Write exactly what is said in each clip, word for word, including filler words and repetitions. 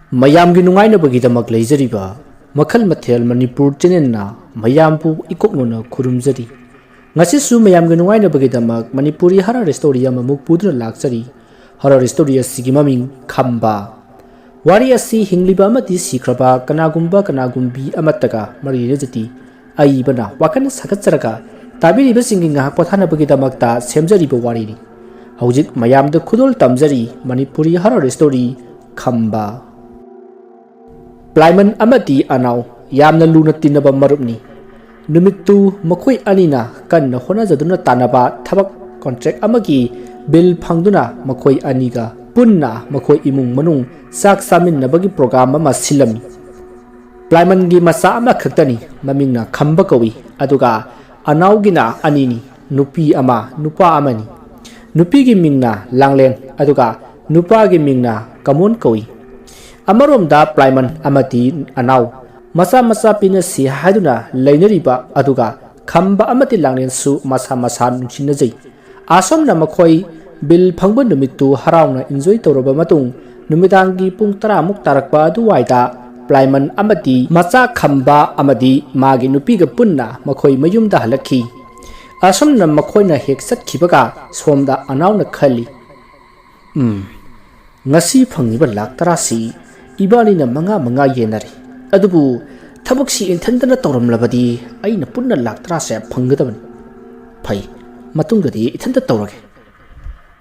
ꯃꯌꯥꯝꯒꯤ ꯅꯨꯡꯉꯥꯏꯅꯕꯒꯤꯗꯃꯛ ꯂꯩꯖꯔꯤꯕ ꯃꯈꯜ ꯃꯊꯦꯜ ꯃꯅꯤꯄꯨꯔ ꯆꯦꯅꯦꯜꯅ ꯃꯌꯥꯝꯕꯨ ꯏꯀꯣꯛꯅꯅ ꯈꯨꯔꯨꯝꯖꯔꯤ꯫ ꯉꯁꯤꯁꯨ ꯃꯌꯥꯝꯒꯤ ꯅꯨꯡꯉꯥꯏꯅꯕꯒꯤꯗꯃꯛ ꯃꯅꯤꯄꯨꯔꯤ ꯍꯔꯔ ꯁ꯭ꯇꯣꯔꯤ ꯑꯃꯃꯨꯛ ꯄꯨꯗꯨꯅ ꯂꯥꯛꯆꯔꯤ꯫ ꯍꯔꯔ ꯁ꯭ꯇꯣꯔꯤ ꯑꯁꯤꯒꯤ ꯃꯃꯤꯡ ꯈꯝꯕ꯫ ꯋꯥꯔꯤ ꯑꯁꯤ ꯍꯤꯡꯂꯤꯕ ꯑꯃꯗꯤ ꯁꯤꯈ꯭ꯔꯕ ꯀꯅꯥꯒꯨꯝꯕ ꯀꯅꯥꯒꯨꯝꯕꯤ ꯑꯃꯠꯇꯒ ꯃꯔꯤ ꯂꯩꯅꯖꯗꯦ꯫ ꯑꯏꯕꯅ ꯋꯥꯈꯜ ꯁꯥꯒꯠꯆꯔꯒ ꯇꯥꯕꯤꯔꯤꯕꯁꯤꯡꯒꯤ ꯉꯥꯏꯍꯥꯛ ꯄꯣꯊꯥꯅꯕꯒꯤꯗꯃꯛꯇ ꯁꯦꯝꯖꯔꯤꯕ ꯋꯥꯔꯤꯅꯤ꯫ ꯍꯧꯖꯤꯛ ꯃꯌꯥꯝꯗ ꯈꯨꯗꯣꯜ ꯇꯝꯖꯔꯤ ꯃꯅꯤꯄꯨꯔꯤ ꯍꯔꯔ ꯁ꯭ꯇꯣꯔꯤ ꯈꯝꯕ꯫ ꯄ꯭ꯂꯥꯏꯃꯟ ꯑꯃꯗꯤ ꯑꯅꯥꯎ ꯌꯥꯝꯅ ꯂꯨꯅ ꯇꯤꯟꯅꯕ ꯃꯔꯨꯞꯅꯤ꯫ ꯅꯨꯃꯤꯠꯇꯨ ꯃꯈꯣꯏ ꯑꯅꯤꯅ ꯀꯟꯅ ꯍꯣꯠꯅꯖꯗꯨꯅ ꯇꯥꯟꯅꯕ ꯊꯕꯛ ꯀꯣꯟꯇ꯭ꯔꯦꯛ ꯑꯃꯒꯤ ꯕꯤꯜ ꯐꯪꯗꯨꯅ ꯃꯈꯣꯏ ꯑꯅꯤꯒ ꯄꯨꯟꯅ ꯃꯈꯣꯏ ꯏꯃꯨꯡ ꯃꯅꯨꯡ ꯆꯥꯛ ꯆꯥꯃꯤꯟꯅꯕꯒꯤ ꯄ꯭ꯔꯣꯒ꯭ꯔꯥꯝ ꯑꯃ ꯁꯤꯜꯂꯝꯃꯤ꯫ ꯄ꯭ꯂꯥꯏꯃꯟꯒꯤ ꯃꯆꯥ ꯑꯃꯈꯛꯇꯅꯤ, ꯃꯃꯤꯡꯅ ꯈꯝꯕ ꯀꯧꯏ, ꯑꯗꯨꯒ ꯑꯅꯥꯎꯒꯤꯅ ꯑꯅꯤꯅꯤ, ꯅꯨꯄꯤ ꯑꯃ, ꯅꯨꯄꯥ ꯑꯃꯅꯤ꯫ ꯅꯨꯄꯤꯒꯤ ꯃꯤꯡꯅ ꯂꯥꯡꯂꯦꯟ, ꯑꯗꯨꯒ ꯅꯨꯄꯥꯒꯤ ꯃꯤꯡꯅ ꯀꯃꯣꯟ ꯀꯧꯏ꯫ ꯑꯃꯔꯣꯝꯗ ꯄ꯭ꯂꯥꯏꯃꯟ ꯑꯃꯗꯤ ꯑꯅꯥꯎ ꯃꯆꯥ ꯃꯆꯥ ꯄꯤꯅꯁꯤ ꯍꯥꯏꯗꯨꯅ ꯂꯩꯅꯔꯤꯕ, ꯑꯗꯨꯒ ꯈꯝꯕ ꯑꯃꯗꯤ ꯂꯥꯡꯂꯦꯟꯁꯨ ꯃꯁꯥ ꯃꯁꯥ ꯅꯨꯡꯁꯤꯅꯖꯩ꯫ ꯑꯁꯨꯝꯅ ꯃꯈꯣꯏ ꯕꯤꯜ ꯐꯪꯕ ꯅꯨꯃꯤꯠꯇꯨ ꯍꯔꯥꯎꯅ ꯏꯟꯖꯣꯏ ꯇꯧꯔꯕ ꯃꯇꯨꯡ, ꯅꯨꯃꯤꯗꯥꯡꯒꯤ ꯄꯨꯡ ꯇꯔꯥꯃꯨꯛ ꯇꯥꯔꯛꯄ ꯑꯗꯨꯋꯥꯏꯗ ꯄ꯭ꯂꯥꯏꯃꯟ ꯑꯃꯗꯤ ꯃꯆꯥ ꯈꯝꯕ ꯑꯃꯗꯤ ꯃꯥꯒꯤ ꯅꯨꯄꯤꯒ ꯄꯨꯟꯅ ꯃꯈꯣꯏ ꯃꯌꯨꯝꯗ ꯍꯜꯂꯛꯈꯤ꯫ ꯑꯁꯨꯝꯅ ꯃꯈꯣꯏꯅ ꯍꯦꯛ ꯆꯠꯈꯤꯕꯒ ꯁꯣꯝꯗ ꯑꯅꯥꯎꯅ ꯈꯜꯂꯤ, "ꯎꯝ, ꯉꯁꯤ ꯐꯪꯉꯤꯕ ꯂꯥꯛ ꯇꯔꯥꯁꯤ ꯏꯕꯥꯅꯤꯅ ꯃꯉꯥ ꯃꯉꯥ ꯌꯦꯟꯅꯔꯦ꯫ ꯑꯗꯨꯕꯨ ꯊꯕꯛꯁꯤ ꯏꯊꯟꯇꯅ ꯇꯧꯔꯝꯂꯕꯗꯤ ꯑꯩꯅ ꯄꯨꯟꯅ ꯂꯥꯛ ꯇꯔꯥꯁꯦ ꯐꯪꯒꯗꯕꯅꯤ꯫ ꯐꯩ, ꯃꯇꯨꯡꯗꯗꯤ ꯏꯊꯟꯇ ꯇꯧꯔꯒꯦ"꯫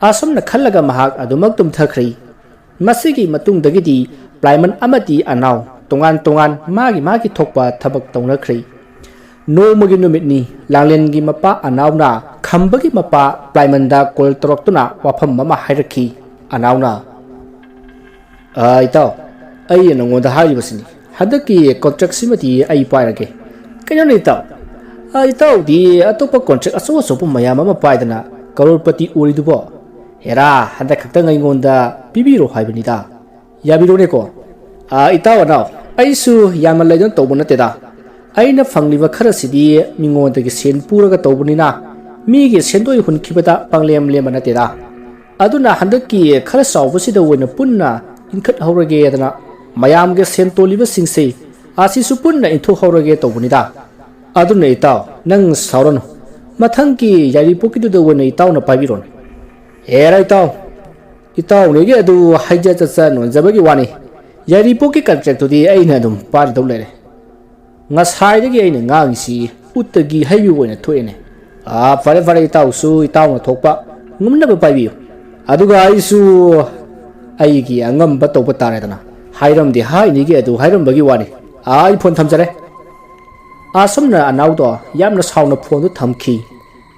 ꯑꯁꯨꯝꯅ ꯈꯜꯂꯒ ꯃꯍꯥꯛ ꯑꯗꯨꯃꯛ ꯇꯨꯝꯊꯈ꯭ꯔꯦ꯫ ꯃꯁꯤꯒꯤ ꯃꯇꯨꯡꯗꯒꯤꯗꯤ ꯄ꯭ꯂꯥꯏꯃꯟ ꯑꯃꯗꯤ ꯑꯅꯥꯎ ꯇꯣꯉꯥꯟ ꯇꯣꯉꯥꯟ ꯃꯥꯒꯤ ꯃꯥꯒꯤ ꯊꯣꯛꯄ ꯊꯕꯛ ꯇꯧꯅꯈ꯭ꯔꯦ꯫ ꯅꯣꯡꯃꯒꯤ ꯅꯨꯃꯤꯠꯅꯤ, ꯂꯥꯡꯂꯦꯟꯒꯤ ꯃꯄꯥ ꯑꯅꯥꯎꯅ ꯈꯝꯕꯒꯤ ꯃꯄꯥ ꯄ꯭ꯂꯥꯏꯃꯟꯗ ꯀꯣꯜ ꯇꯧꯔꯛꯇꯨꯅ ꯋꯥꯐꯝ ꯑꯃ ꯍꯥꯏꯔꯛꯈꯤ꯫ ꯑꯅꯥꯎꯅ, "ꯑ, ꯏꯇꯥꯎ, ꯑꯩꯅ ꯅꯉꯣꯟꯗ ꯍꯥꯏꯔꯤꯕꯁꯤꯅꯤ, ꯍꯟꯗꯛꯀꯤ ꯀꯣꯟꯇ꯭ꯔꯦꯛꯁꯤꯃꯗꯤ ꯑꯩ ꯄꯥꯏꯔꯒꯦ"꯫ "ꯀꯩꯅꯣꯅꯦ ꯏꯇꯥꯎ? ꯑ, ꯏꯇꯥꯎꯗꯤ ꯑꯇꯣꯞꯄ ꯀꯣꯟꯇ꯭ꯔꯦꯛ ꯑꯆꯧ ꯑꯆꯧꯕ ꯃꯌꯥꯝ ꯑꯃ ꯄꯥꯏꯗꯅ ꯀꯔꯣꯔꯄꯇꯤ ꯑꯣꯏꯔꯤꯗꯨꯕꯣ? ꯍꯦꯔꯥ, ꯍꯟꯗꯛ ꯈꯛꯇꯪ ꯑꯩꯉꯣꯟꯗ ꯄꯤꯕꯤꯔꯣ ꯍꯥꯏꯕꯅꯤꯗ"꯫ "ꯌꯥꯕꯤꯔꯣꯅꯦꯀꯣ? ꯑ, ꯏꯇꯥꯎ ꯑꯅꯥꯎ, ꯑꯩꯁꯨ ꯌꯥꯝꯅ ꯂꯩꯗꯅ ꯇꯧꯕ ꯅꯠꯇꯦꯗ꯫ ꯑꯩꯅ ꯐꯪꯂꯤꯕ ꯈꯔꯁꯤꯗꯤ ꯃꯤꯉꯣꯟꯗꯒꯤ ꯁꯦꯟ ꯄꯨꯔꯒ ꯇꯧꯕꯅꯤꯅ ꯃꯤꯒꯤ ꯁꯦꯟꯗꯣꯏ ꯍꯨꯟꯈꯤꯕꯗ ꯄꯪꯂꯦꯝ ꯂꯦꯝꯕ ꯅꯠꯇꯦꯗ꯫ ꯑꯗꯨꯅ ꯍꯟꯗꯛꯀꯤ ꯈꯔ ꯆꯥꯎꯕꯁꯤꯗ ꯑꯣꯏꯅ ꯄꯨꯟꯅ ꯏꯟꯈꯠꯍꯧꯔꯒꯦꯗꯅ ꯃꯌꯥꯝꯒꯤ ꯁꯦꯟ ꯇꯣꯜꯂꯤꯕꯁꯤꯡꯁꯤ ꯑꯁꯤꯁꯨ ꯄꯨꯟꯅ ꯏꯟꯊꯣꯛꯍꯧꯔꯒꯦ ꯇꯧꯕꯅꯤꯗ꯫ ꯑꯗꯨꯅ ꯏꯇꯥꯎ, ꯅꯪ ꯁꯥꯎꯔꯅꯨ꯫ ꯃꯊꯪꯒꯤ ꯌꯥꯏꯔꯤꯄꯣꯛꯀꯤꯗꯨꯗ ꯑꯣꯏꯅ ꯏꯇꯥꯎꯅ ꯄꯥꯏꯕꯤꯔꯣꯅꯦ꯫ ꯍꯦꯔꯥ ꯏꯇꯥꯎ, ꯏꯇꯥꯎꯅꯤꯒꯤ ꯑꯗꯨ ꯍꯥꯏꯖ ꯆꯠꯆ ꯅꯣꯟꯖꯕꯒꯤ ꯋꯥꯅꯤ꯫ ꯌꯥꯏꯔꯤꯄꯣꯛꯀꯤ ꯀꯟꯇ꯭ꯔꯦꯛꯇꯨꯗꯤ ꯑꯩꯅ ꯑꯗꯨꯝ ꯄꯥꯏꯔꯗꯧ ꯂꯩꯔꯦ꯫ ꯉꯁꯥꯏꯗꯒꯤ ꯑꯩꯅ ꯉꯥꯡꯉꯤꯁꯤ ꯎꯠꯇꯒꯤ ꯍꯩꯕꯤꯕ ꯑꯣꯏꯅ ꯊꯣꯛꯑꯦꯅꯦ꯫ ꯑꯥ, ꯐꯔꯦ ꯐꯔꯦ, ꯏꯇꯥꯎꯁꯨ ꯏꯇꯥꯎꯅ ꯊꯣꯛꯄ ꯉꯝꯅꯕ ꯄꯥꯏꯕꯤꯌꯨ꯫ ꯑꯗꯨꯒ ꯑꯩꯁꯨ ꯑꯩꯒꯤ ꯑꯉꯝꯕ ꯇꯧꯕ ꯇꯥꯔꯦꯗꯅ꯫ ꯍꯥꯏꯔꯝꯗꯤ ꯍꯥꯏꯅꯤꯒꯤ ꯑꯗꯨ ꯍꯥꯏꯔꯝꯕꯒꯤ ꯋꯥꯅꯤ꯫ ꯑꯥ, ꯑꯩ ꯐꯣꯟ ꯊꯝꯖꯔꯦ꯫ ꯑꯁꯨꯝꯅ ꯑꯅꯥꯎꯗꯣ ꯌꯥꯝꯅ ꯁꯥꯎꯅ ꯐꯣꯟꯗꯨ ꯊꯝꯈꯤ꯫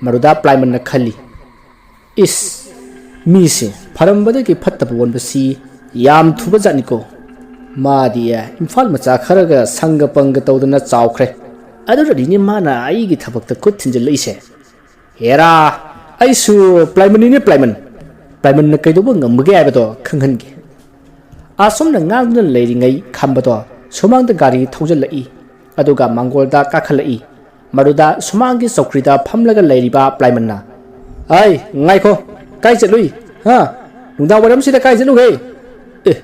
ꯃꯗꯨꯗ ꯄ꯭ꯂꯥꯏꯃꯟꯅ ꯈꯜꯂꯤ, "ꯏꯁ, ꯃꯤꯁꯦ ꯐꯔꯝꯕꯗꯒꯤ ꯐꯠꯇꯕ ꯑꯣꯟꯕꯁꯤ ꯌꯥꯝ ꯊꯨꯕ ꯖꯥꯠꯅꯤꯀꯣ꯫ ꯃꯥꯗꯤ ꯏꯝꯐꯥꯜ ꯃꯆꯥ ꯈꯔꯒ ꯁꯪꯒ ꯄꯪꯒ ꯇꯧꯗꯅ ꯆꯥꯎꯈ꯭ꯔꯦ꯫ ꯑꯗꯨꯅꯅꯤꯅꯦ ꯃꯥꯅ ꯑꯩꯒꯤ ꯊꯕꯛꯇ ꯈꯨꯠ ꯊꯤꯟꯖꯤꯜꯂꯛꯏꯁꯦ꯫ ꯍꯦꯔꯥ, ꯑꯩꯁꯨ ꯄ꯭ꯂꯥꯏꯃꯟꯅꯤꯅꯦ, ꯄ꯭ꯂꯥꯏꯃꯟ꯫ ꯄ꯭ꯂꯥꯏꯃꯟꯅ ꯀꯩꯗꯧꯕ ꯉꯝꯕꯒꯦ ꯍꯥꯏꯕꯗꯣ ꯈꯪꯍꯟꯒꯦ꯫" ꯑꯁꯨꯝꯅ ꯉꯥꯡꯗꯨꯅ ꯂꯩꯔꯤꯉꯩ ꯈꯝꯕꯗꯣ ꯁꯨꯃꯥꯡꯗ ꯒꯥꯔꯤ ꯊꯧꯖꯤꯜꯂꯛꯏ꯫ ꯑꯗꯨꯒ ꯃꯥꯡꯒꯣꯜꯗ ꯀꯥꯈꯠꯂꯛꯏ꯫ ꯃꯗꯨꯗ ꯁꯨꯃꯥꯡꯒꯤ ꯆꯧꯀ꯭ꯔꯤꯗ ꯐꯝꯂꯒ ꯂꯩꯔꯤꯕ ꯄ꯭ꯂꯥꯏꯃꯟꯅ, "ꯑꯩ, ꯉꯥꯏꯈꯣ, ꯀꯥꯏ ꯆꯠꯂꯨꯏ? ꯍꯥ? ꯅꯨꯡꯗꯥꯡ ꯋꯥꯏꯔꯝꯁꯤꯗ ꯀꯥꯏ ꯆꯠꯂꯨꯒꯦ?" "ꯑꯦ,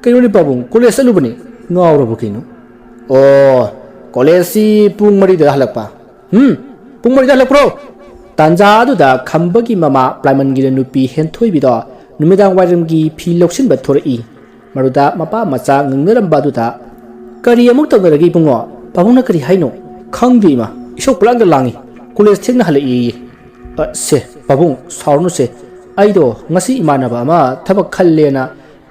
ꯀꯩꯅꯣꯅꯦ ꯄꯥꯕꯨꯡ, ꯀꯣꯂꯦꯖ ꯆꯠꯂꯨꯕꯅꯤ꯫ ꯉꯥꯎꯔꯕ ꯀꯩꯅꯣ?" "ꯑꯣ, ꯀꯣꯂꯦꯖꯁꯤ ꯄꯨꯡ ꯃꯔꯤꯗ ꯍꯜꯂꯛꯄ꯫" "ꯍꯨꯝ, ꯄꯨꯡ ꯃꯔꯤꯗ ꯍꯜꯂꯛꯄ꯭ꯔꯣ?" ꯇꯥꯟꯖꯥ ꯑꯗꯨꯗ ꯈꯝꯕꯒꯤ ꯃꯃꯥ ꯄ꯭ꯂꯥꯏꯃꯟꯒꯤ ꯅꯨꯄꯤ ꯍꯦꯟꯊꯣꯏꯕꯤꯗꯣ ꯅꯨꯃꯤꯗꯥꯡ ꯋꯥꯏꯔꯝꯒꯤ ꯐꯤ ꯂꯧꯁꯤꯟꯕ ꯊꯣꯔꯛꯏ꯫ ꯃꯗꯨꯗ ꯃꯄꯥ ꯃꯆꯥ ꯉꯪꯅꯔꯝꯕ ꯑꯗꯨꯗ, "ꯀꯔꯤ ꯑꯃꯨꯛ ꯇꯧꯅꯔꯒꯦ ꯏꯕꯨꯡꯉꯣ? ꯄꯥꯕꯨꯡꯅ ꯀꯔꯤ ꯍꯥꯏꯅꯣ?" "ꯈꯪꯗꯦ ꯏꯃꯥ, ꯏꯁꯧ ꯄꯨꯂꯥꯡꯗ ꯂꯥꯡꯉꯤ꯫ ꯀꯣꯂꯦꯖ ꯊꯦꯡꯅ ꯍꯜꯂꯛꯏꯌꯦ꯫" "ꯑ, ꯁꯦ, ꯄꯥꯕꯨꯡ, ꯁꯥꯎꯔꯅꯨꯁꯦ꯫ ꯑꯩꯗꯣ ꯉꯁꯤ ꯏꯃꯥꯟꯅꯕ ꯑꯃ ꯊꯕꯛ ꯈꯜꯂꯦꯅ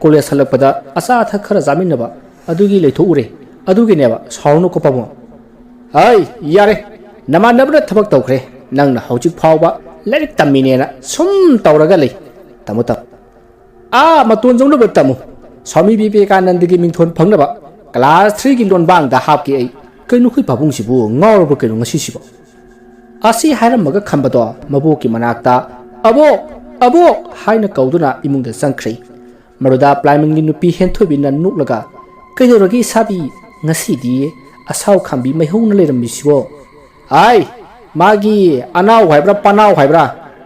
ꯀꯣꯂꯦꯖ ꯍꯜꯂꯛꯄꯗ ꯑꯆꯥ ꯑꯊꯛ ꯈꯔ ꯆꯥꯃꯤꯟꯅꯕ ꯑꯗꯨꯒꯤ ꯂꯩꯊꯣꯛꯎꯔꯦ꯫ ꯑꯗꯨꯒꯤꯅꯦꯕ, ꯁꯥꯎꯔꯅꯨꯀꯣ ꯄꯥꯕꯨꯡ꯫" "ꯑꯩ, ꯌꯥꯔꯦ꯫ ꯅꯃꯥꯟꯅꯕꯅ ꯊꯕꯛ ꯇꯧꯈ꯭ꯔꯦ꯫ ꯅꯪꯅ ꯍꯧꯖꯤꯛ ꯐꯥꯎꯕ ꯂꯥꯏꯔꯤꯛ ꯇꯝꯃꯤꯅꯦꯅ ꯁꯨꯝ ꯇꯧꯔꯒ ꯂꯩ꯫ ꯇꯝꯃꯨ, ꯇꯝꯃꯨ꯫ ꯑꯥ ꯃꯇꯣꯟ ꯌꯧꯅꯕ ꯇꯝꯃꯨ꯫ ꯁ꯭ꯋꯥꯃꯤ ꯕꯤꯕꯦꯀꯥꯅꯟꯗꯒꯤ ꯃꯤꯡꯊꯣꯟ ꯐꯪꯅꯕ ꯀ꯭ꯂꯥꯁ ꯊ꯭ꯔꯤꯒꯤ ꯂꯣꯟꯕꯥꯡꯗ ꯍꯥꯞꯀꯦ ꯑꯩ꯫" "ꯀꯩꯅꯣ ꯑꯩꯈꯣꯏ ꯄꯥꯕꯨꯡꯁꯤꯕꯨ ꯉꯥꯎꯔꯕ ꯀꯩꯅꯣ ꯉꯁꯤꯁꯤꯕꯣ?" ꯑꯁꯤ ꯍꯥꯏꯔꯝꯃꯒ ꯈꯝꯕꯗꯣ ꯃꯕꯣꯛꯀꯤ ꯃꯅꯥꯛꯇ, "ꯑꯕꯣꯛ, ꯑꯕꯣꯛ" ꯍꯥꯏꯅ ꯀꯧꯗꯨꯅ ꯏꯃꯨꯡꯗ ꯆꯪꯈ꯭ꯔꯦ꯫ ꯃꯗꯨꯗ ꯄ꯭ꯂꯥꯏꯃꯟꯒꯤ ꯅꯨꯄꯤ ꯍꯦꯟꯊꯣꯏꯕꯤꯅ ꯅꯣꯛꯂꯒ, "ꯀꯩꯗꯧꯔꯒꯦ ꯏꯁꯥꯕꯤ? ꯉꯁꯤꯗꯤ ꯑꯁꯥꯎ ꯈꯥꯝꯕꯤ ꯃꯩꯍꯧꯅ ꯂꯩꯔꯝꯃꯤꯁꯤꯕꯣ?" "ꯑꯥꯏ, ꯃꯥꯒꯤ ꯑꯅꯥꯎ ꯍꯥꯏꯕ꯭ꯔꯥ ꯄꯅꯥꯎ ꯍꯥꯏꯕ꯭ꯔꯥ,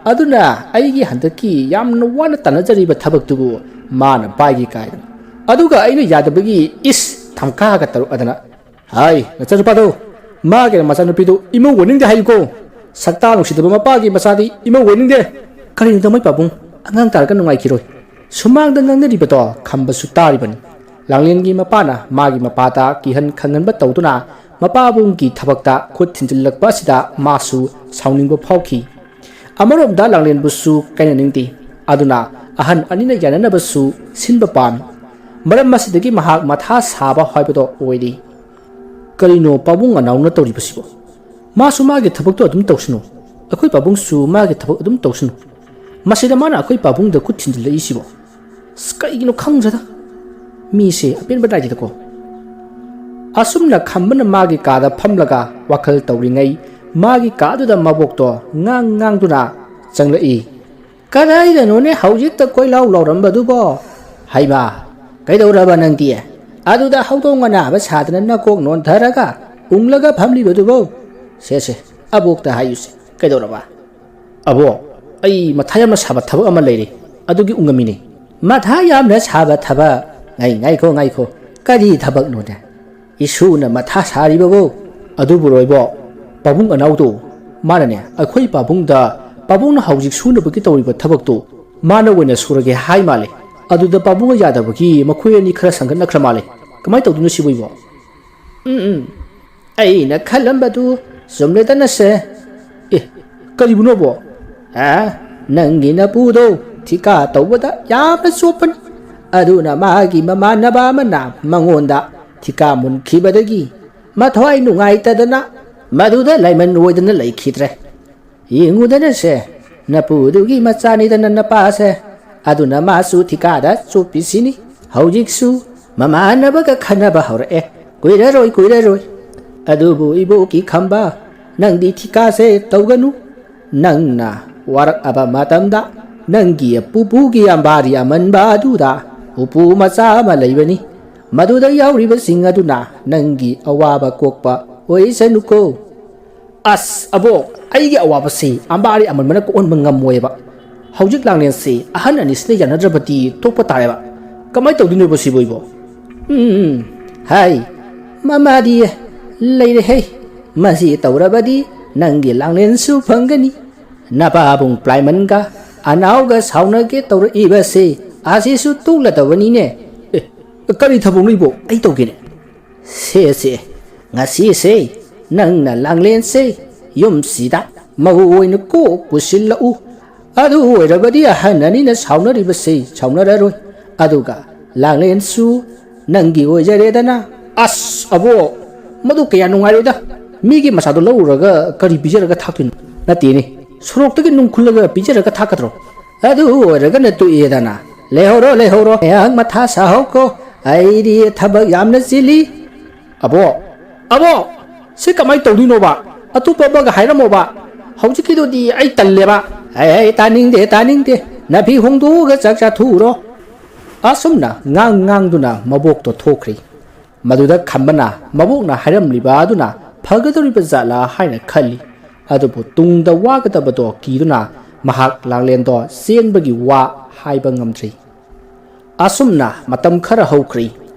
ꯑꯗꯨꯅ ꯑꯩꯒꯤ ꯍꯟꯗꯛꯀꯤ ꯌꯥꯝꯅ ꯋꯥꯅ ꯇꯥꯟꯅꯖꯔꯤꯕ ꯊꯕꯛꯇꯨꯕꯨ ꯃꯥꯅ ꯄꯥꯏꯒꯦ ꯀꯥꯏꯗꯅ꯫ ꯑꯗꯨꯒ ꯑꯩꯅ ꯌꯥꯗꯕꯒꯤ, "ꯏꯁ, ꯊꯝꯈꯥꯒ ꯇꯔꯨꯛ ꯑꯗꯅ꯫ ꯍꯥꯏ, ꯅꯆꯥꯅꯨꯄꯥꯗꯣ, ꯃꯥꯒꯤ ꯃꯆꯥꯅꯨꯄꯤꯗꯨ ꯏꯃꯧ ꯑꯣꯏꯅꯤꯡꯗꯦ ꯍꯥꯏꯌꯨꯀꯣ꯫ ꯁꯛꯇꯥ ꯅꯨꯡꯁꯤꯗꯕ ꯃꯄꯥꯒꯤ ꯃꯆꯥꯗꯤ ꯏꯃꯧ ꯑꯣꯏꯅꯤꯡꯗꯦ꯫" ꯀꯔꯤꯅꯣ ꯇꯥꯃꯣ ꯄꯥꯕꯨꯡ, ꯑꯉꯥꯡ ꯇꯥꯔꯒ ꯅꯨꯡꯉꯥꯏꯈꯤꯔꯣꯏ꯫ ꯁꯨꯃꯥꯡꯗ ꯉꯥꯡꯅꯔꯤꯕꯗꯣ ꯈꯝꯕꯁꯨ ꯇꯥꯔꯤꯕꯅꯤ꯫ ꯂꯥꯡꯂꯦꯟꯒꯤ ꯃꯄꯥꯅ ꯃꯥꯒꯤ ꯃꯄꯥꯗ ꯀꯤꯍꯟ ꯈꯪꯍꯟꯕ ꯇꯧꯗꯨꯅ ꯃꯄꯥꯕꯨꯡꯒꯤ ꯊꯕꯛꯇ ꯈꯨꯠ ꯊꯤꯟꯖꯤꯜꯂꯛꯄ ꯑꯁꯤꯗ ꯃꯥꯁꯨ ꯁꯥꯎꯅꯤꯡꯕ ꯐꯥꯎꯈꯤ꯫ ꯑꯃꯔꯣꯝꯗ ꯂꯥꯡꯂꯦꯟꯕꯨꯁꯨ ꯀꯥꯏꯅꯅꯤꯡꯗꯦ꯫ ꯑꯗꯨꯅ ꯑꯍꯟ ꯑꯅꯤꯅ ꯌꯥꯅꯅꯕꯁꯨ ꯁꯤꯟꯕ ꯄꯥꯝꯃꯤ꯫ ꯃꯔꯝ ꯑꯁꯤꯗꯒꯤ ꯃꯍꯥꯛ ꯃꯊꯥ ꯁꯥꯕ ꯍꯥꯏꯕꯗꯣ ꯑꯣꯏꯔꯤ꯫ ꯀꯔꯤꯅꯣ ꯄꯥꯕꯨꯡ ꯑꯅꯥꯎꯅ ꯇꯧꯔꯤꯕꯁꯤꯕꯣ? ꯃꯥꯁꯨ ꯃꯥꯒꯤ ꯊꯕꯛꯇꯣ ꯑꯗꯨꯝ ꯇꯧꯁꯅꯨ꯫ ꯑꯩꯈꯣꯏ ꯄꯥꯕꯨꯡꯁꯨ ꯃꯥꯒꯤ ꯊꯕꯛ ꯑꯗꯨꯝ ꯇꯧꯁꯅꯨ꯫ ꯃꯁꯤꯗ ꯃꯥꯅ ꯑꯩꯈꯣꯏ ꯄꯥꯕꯨꯡꯗ ꯈꯨꯠ ꯊꯤꯟꯖꯤꯜꯂꯛꯏꯁꯤꯕꯣ? ꯑꯁ, ꯀꯩꯒꯤꯅꯣ ꯈꯪꯗ꯭ꯔꯦꯗ꯫ ꯃꯤꯁꯦ ꯑꯄꯦꯟꯕ ꯅꯥꯏꯗꯦꯗꯀꯣ꯫ ꯑꯁꯨꯝꯅ ꯈꯝꯕꯅ ꯃꯥꯒꯤ ꯀꯥꯗ ꯐꯝꯂꯒ ꯋꯥꯈꯜ ꯇꯧꯔꯤꯉꯩ, ꯃꯥꯒꯤ ꯀꯥꯗꯨꯗ ꯃꯕꯣꯛꯇꯣ ꯉꯥꯡ ꯉꯥꯡꯗꯨꯅ ꯆꯪꯂꯛꯏ꯫ "ꯀꯗꯥꯏꯗꯅꯣꯅꯦ ꯍꯧꯖꯤꯛꯇ ꯀꯣꯏꯂꯥꯎ ꯂꯥꯎꯔꯝꯕꯗꯨꯕꯣ? ꯍꯩꯃꯥ, ꯀꯩꯗꯧꯔꯕ ꯅꯪꯗꯤ? ꯑꯗꯨꯗ ꯍꯧꯗꯣꯡ ꯑꯅꯥꯕ ꯁꯥꯗꯅ ꯅꯀꯣꯛ ꯅꯣꯟꯊꯔꯒ ꯎꯪꯂꯒ ꯐꯝꯂꯤꯕꯗꯨꯕꯣ? ꯁꯦ, ꯁꯦ, ꯑꯕꯣꯛꯇ ꯍꯥꯏꯌꯨꯁꯦ, ꯀꯩꯗꯧꯔꯕ?" "ꯑꯕꯣꯛ, ꯑꯩ ꯃꯊꯥ ꯌꯥꯝꯅ ꯁꯥꯕ ꯊꯕꯛ ꯑꯃ ꯂꯩꯔꯦ, ꯑꯗꯨꯒꯤ ꯎꯪꯉꯝꯃꯤꯅꯦ꯫" "ꯃꯊꯥ ꯌꯥꯝꯅ ꯁꯥꯕ ꯊꯕꯛ? ꯉꯥꯏ-, ꯉꯥꯏꯈꯣ, ꯉꯥꯏꯈꯣ, ꯀꯔꯤ ꯊꯕꯛꯅꯣꯅꯦ ꯏꯁꯨꯅ ꯃꯊꯥ ꯁꯥꯔꯤꯕꯕꯨ?" "ꯑꯗꯨꯕꯨ ꯔꯣꯏꯕꯣ, ꯄꯥꯕꯨꯡ ꯑꯅꯥꯎꯗꯣ, ꯃꯥꯅꯅꯦ ꯑꯩꯈꯣꯏ ꯄꯥꯕꯨꯡꯗ ꯄꯥꯕꯨꯡꯅ ꯍꯧꯖꯤꯛ ꯁꯨꯅꯕꯒꯤ ꯇꯧꯔꯤꯕ ꯊꯕꯛꯇꯣ ꯃꯥꯅ ꯑꯣꯏꯅ ꯁꯨꯔꯒꯦ ꯍꯥꯏ ꯃꯥꯜꯂꯦ꯫ ꯑꯗꯨꯗ ꯄꯥꯕꯨꯡꯅ ꯌꯥꯗꯕꯒꯤ ꯃꯈꯣꯏ ꯑꯅꯤ ꯈꯔ ꯁꯪꯒꯠꯅꯈ꯭ꯔ ꯃꯥꯜꯂꯦ꯫ ꯀꯃꯥꯏꯅ ꯇꯧꯗꯣꯏꯅꯣ ꯁꯤꯕꯨ ꯏꯕꯣ?" "ꯎꯝ, ꯎꯝ, ꯑꯩꯅ ꯈꯜꯂꯝꯕꯗꯨ ꯆꯨꯝꯂꯦꯗꯅꯁꯦ꯫" "ꯑꯦ, ꯀꯔꯤꯕꯨꯅꯣꯕꯣ?" "ꯑ, ꯅꯪꯒꯤ ꯅꯄꯨꯗꯣ ꯊꯤꯀꯥ ꯇꯧꯕꯗ ꯌꯥꯝꯅ ꯆꯣꯞꯄꯅꯤ꯫ ꯑꯗꯨꯅ ꯃꯥꯒꯤ ꯃꯃꯥꯟꯅꯕ ꯑꯃꯅ ꯃꯉꯣꯟꯗ ꯊꯤꯀꯥ ꯃꯨꯟꯈꯤꯕꯗꯒꯤ ꯃꯊ꯭ꯋꯥꯏ ꯅꯨꯡꯉꯥꯏꯇꯗꯅ ꯃꯗꯨꯗ ꯂꯥꯏꯃꯟ ꯑꯣꯏꯗꯅ ꯂꯩꯈꯤꯗ꯭ꯔꯦ꯫ ꯌꯦꯡꯉꯨꯗꯅꯁꯦ, ꯅꯄꯨꯗꯨꯒꯤ ꯃꯆꯥꯅꯤꯗꯅ ꯅꯄꯥꯁꯦ꯫ ꯑꯗꯨꯅ ꯃꯥꯁꯨ ꯊꯤꯀꯥꯗ ꯆꯣꯞꯄꯤꯁꯤꯅꯤ꯫ ꯍꯧꯖꯤꯛꯁꯨ ꯃꯃꯥꯟꯅꯕꯒ ꯈꯟꯅꯕ ꯍꯧꯔꯛꯑꯦ꯫ ꯀꯨꯏꯔꯔꯣꯏ, ꯀꯨꯏꯔꯔꯣꯏ꯫ ꯑꯗꯨꯕꯨ ꯏꯕꯣꯛꯀꯤ ꯈꯝꯕ, ꯅꯪꯗꯤ ꯊꯤꯀꯥꯁꯦ ꯇꯧꯒꯅꯨ꯫ ꯅꯪꯅ ꯋꯥꯔꯛꯑꯕ ꯃꯇꯝꯗ ꯅꯪꯒꯤ ꯄꯨꯄꯨꯒꯤ ꯑꯝꯕꯥꯔꯤ ꯑꯃꯟꯕ ꯑꯗꯨꯗ ꯎꯄꯨ ꯃꯆꯥ ꯑꯃ ꯂꯩꯕꯅꯤ꯫ ꯃꯗꯨꯗ ꯌꯥꯎꯔꯤꯕꯁꯤꯡ ꯑꯗꯨꯅ ꯅꯪꯒꯤ ꯑꯋꯥꯕ ꯀꯣꯛꯄ ꯑꯣꯏꯁꯅꯨꯀꯣ꯫" "ꯑꯁ, ꯑꯕꯣꯛ, ꯑꯩꯒꯤ ꯑꯋꯥꯕꯁꯤ ꯑꯝꯕꯥꯔꯤ ꯑꯃꯟꯕꯅ ꯀꯣꯛꯍꯟꯕ ꯉꯝꯃꯣꯏꯕ꯫ ꯍꯧꯖꯤꯛ ꯂꯥꯡꯂꯦꯟꯁꯤ ꯑꯍꯟ ꯑꯅꯤꯁꯤꯅ ꯌꯥꯅꯗ꯭ꯔꯕꯗꯤ ꯇꯣꯛꯄ ꯇꯥꯔꯦꯕ꯫ ꯀꯃꯥꯏꯅ ꯇꯧꯗꯣꯏꯅꯣꯕ ꯁꯤꯕꯣ ꯏꯕꯣ? ꯎꯝ, ꯎꯝ, ꯍꯥꯏ, ꯃꯃꯥꯗꯤ ꯂꯩꯔꯦꯍꯦ꯫ ꯃꯁꯤ ꯇꯧꯔꯕꯗꯤ ꯅꯪꯒꯤ ꯂꯥꯡꯂꯦꯟꯁꯨ ꯐꯪꯒꯅꯤ, ꯅꯄꯥꯕꯨꯡ ꯄ꯭ꯂꯥꯏꯃꯟꯒ ꯑꯅꯥꯎꯒ ꯁꯥꯎꯅꯒꯦ ꯇꯧꯔꯛꯏꯕꯁꯦ ꯑꯁꯤꯁꯨ ꯇꯣꯛꯂꯗꯕꯅꯤꯅꯦ꯫ ꯑꯦ, ꯀꯔꯤ ꯊꯕꯛꯅꯣ ꯏꯕꯣ? ꯑꯩ ꯇꯧꯒꯦꯅꯦ꯫ ꯁꯦ, ꯁꯦ, ꯉꯁꯤꯁꯦ ꯅꯪꯅ ꯂꯥꯡꯂꯦꯟꯁꯦ ꯌꯨꯝꯁꯤꯗ ꯃꯧ ꯑꯣꯏꯅ ꯀꯣꯛ ꯄꯨꯁꯤꯜꯂꯛꯎ꯫ ꯑꯗꯨ ꯑꯣꯏꯔꯕꯗꯤ ꯑꯍꯟ ꯑꯅꯤꯅ ꯁꯥꯎꯅꯔꯤꯕꯁꯦ ꯁꯥꯎꯅꯔꯔꯣꯏ꯫ ꯑꯗꯨꯒ ꯂꯥꯡꯂꯦꯟꯁꯨ ꯅꯪꯒꯤ ꯑꯣꯏꯖꯔꯦꯗꯅ꯫ ꯑꯁ, ꯑꯕꯣ, ꯃꯗꯨ ꯀꯌꯥ ꯅꯨꯡꯉꯥꯏꯔꯣꯏꯗ꯫ ꯃꯤꯒꯤ ꯃꯆꯥꯗꯣ ꯂꯧꯔꯨꯔꯒ ꯀꯔꯤ ꯄꯤꯖꯔꯒ ꯊꯥꯛꯇꯣꯏꯅꯣ? ꯅꯠꯇꯦꯅꯦ, ꯁꯣꯔꯣꯛꯇꯒꯤ ꯅꯨꯡ ꯈꯨꯜꯂꯒ ꯄꯤꯖꯔꯒ ꯊꯥꯛꯀꯗ꯭ꯔꯣ? ꯑꯗꯨ ꯑꯣꯏꯔꯒꯅ ꯇꯣꯛꯑꯦꯗꯅ꯫ ꯂꯩꯍꯧꯔꯣ, ꯂꯩꯍꯧꯔꯣ, ꯉꯥꯏꯍꯥꯛ ꯃꯊꯥ ꯁꯥꯍꯧꯀꯣ꯫ ꯑꯩꯗꯤ ꯊꯕꯛ ꯌꯥꯝꯅ ꯆꯤꯜꯂꯤ꯫ ꯑꯕꯣ, ꯑꯕꯣ, ꯁꯤ ꯀꯃꯥꯏꯅ ꯇꯧꯗꯣꯏꯅꯣꯕ? ꯑꯇꯣꯞꯄ ꯑꯃꯒ ꯍꯥꯏꯔꯝꯃꯣꯕ꯫ ꯍꯧꯖꯤꯛꯀꯤꯗꯨꯗꯤ ꯑꯩ ꯇꯜꯂꯦꯕ꯫ ꯑꯩ, ꯑꯩ ꯇꯥꯅꯤꯡꯗꯦ, ꯇꯥꯅꯤꯡꯗꯦ꯫ ꯅꯐꯤ ꯍꯣꯡꯗꯣꯛꯑꯒ ꯆꯥꯛ ꯆꯥꯊꯣꯛꯎꯔꯣ꯫ ꯑꯁꯨꯝꯅ ꯉꯥꯡ ꯉꯥꯡꯗꯨꯅ ꯃꯕꯣꯛꯇꯣ ꯊꯣꯛꯈ꯭ꯔꯤ꯫ ꯃꯗꯨꯗ ꯈꯝꯕꯅ ꯃꯕꯣꯛꯅ ꯍꯥꯏꯔꯝꯂꯤꯕ ꯑꯗꯨꯅ ꯐꯒꯗꯧꯔꯤꯕ ꯖꯥꯠꯂꯥ ꯍꯥꯏꯅ ꯈꯜꯂꯤ꯫ ꯑꯗꯨꯕꯨ ꯇꯨꯡꯗ ꯋꯥꯒꯗꯕꯗꯣ ꯀꯤꯗꯨꯅ ꯃꯍꯥꯛ ꯂꯥꯡꯂꯦꯟꯗꯣ ꯆꯦꯟꯕꯒꯤ ꯋꯥ ꯍꯥꯏꯕ ꯉꯝꯗ꯭ꯔꯤ꯫ ꯑꯁꯨꯝꯅ ꯃꯇꯝ ꯈꯔ ꯍꯧꯈ꯭ꯔꯤ꯫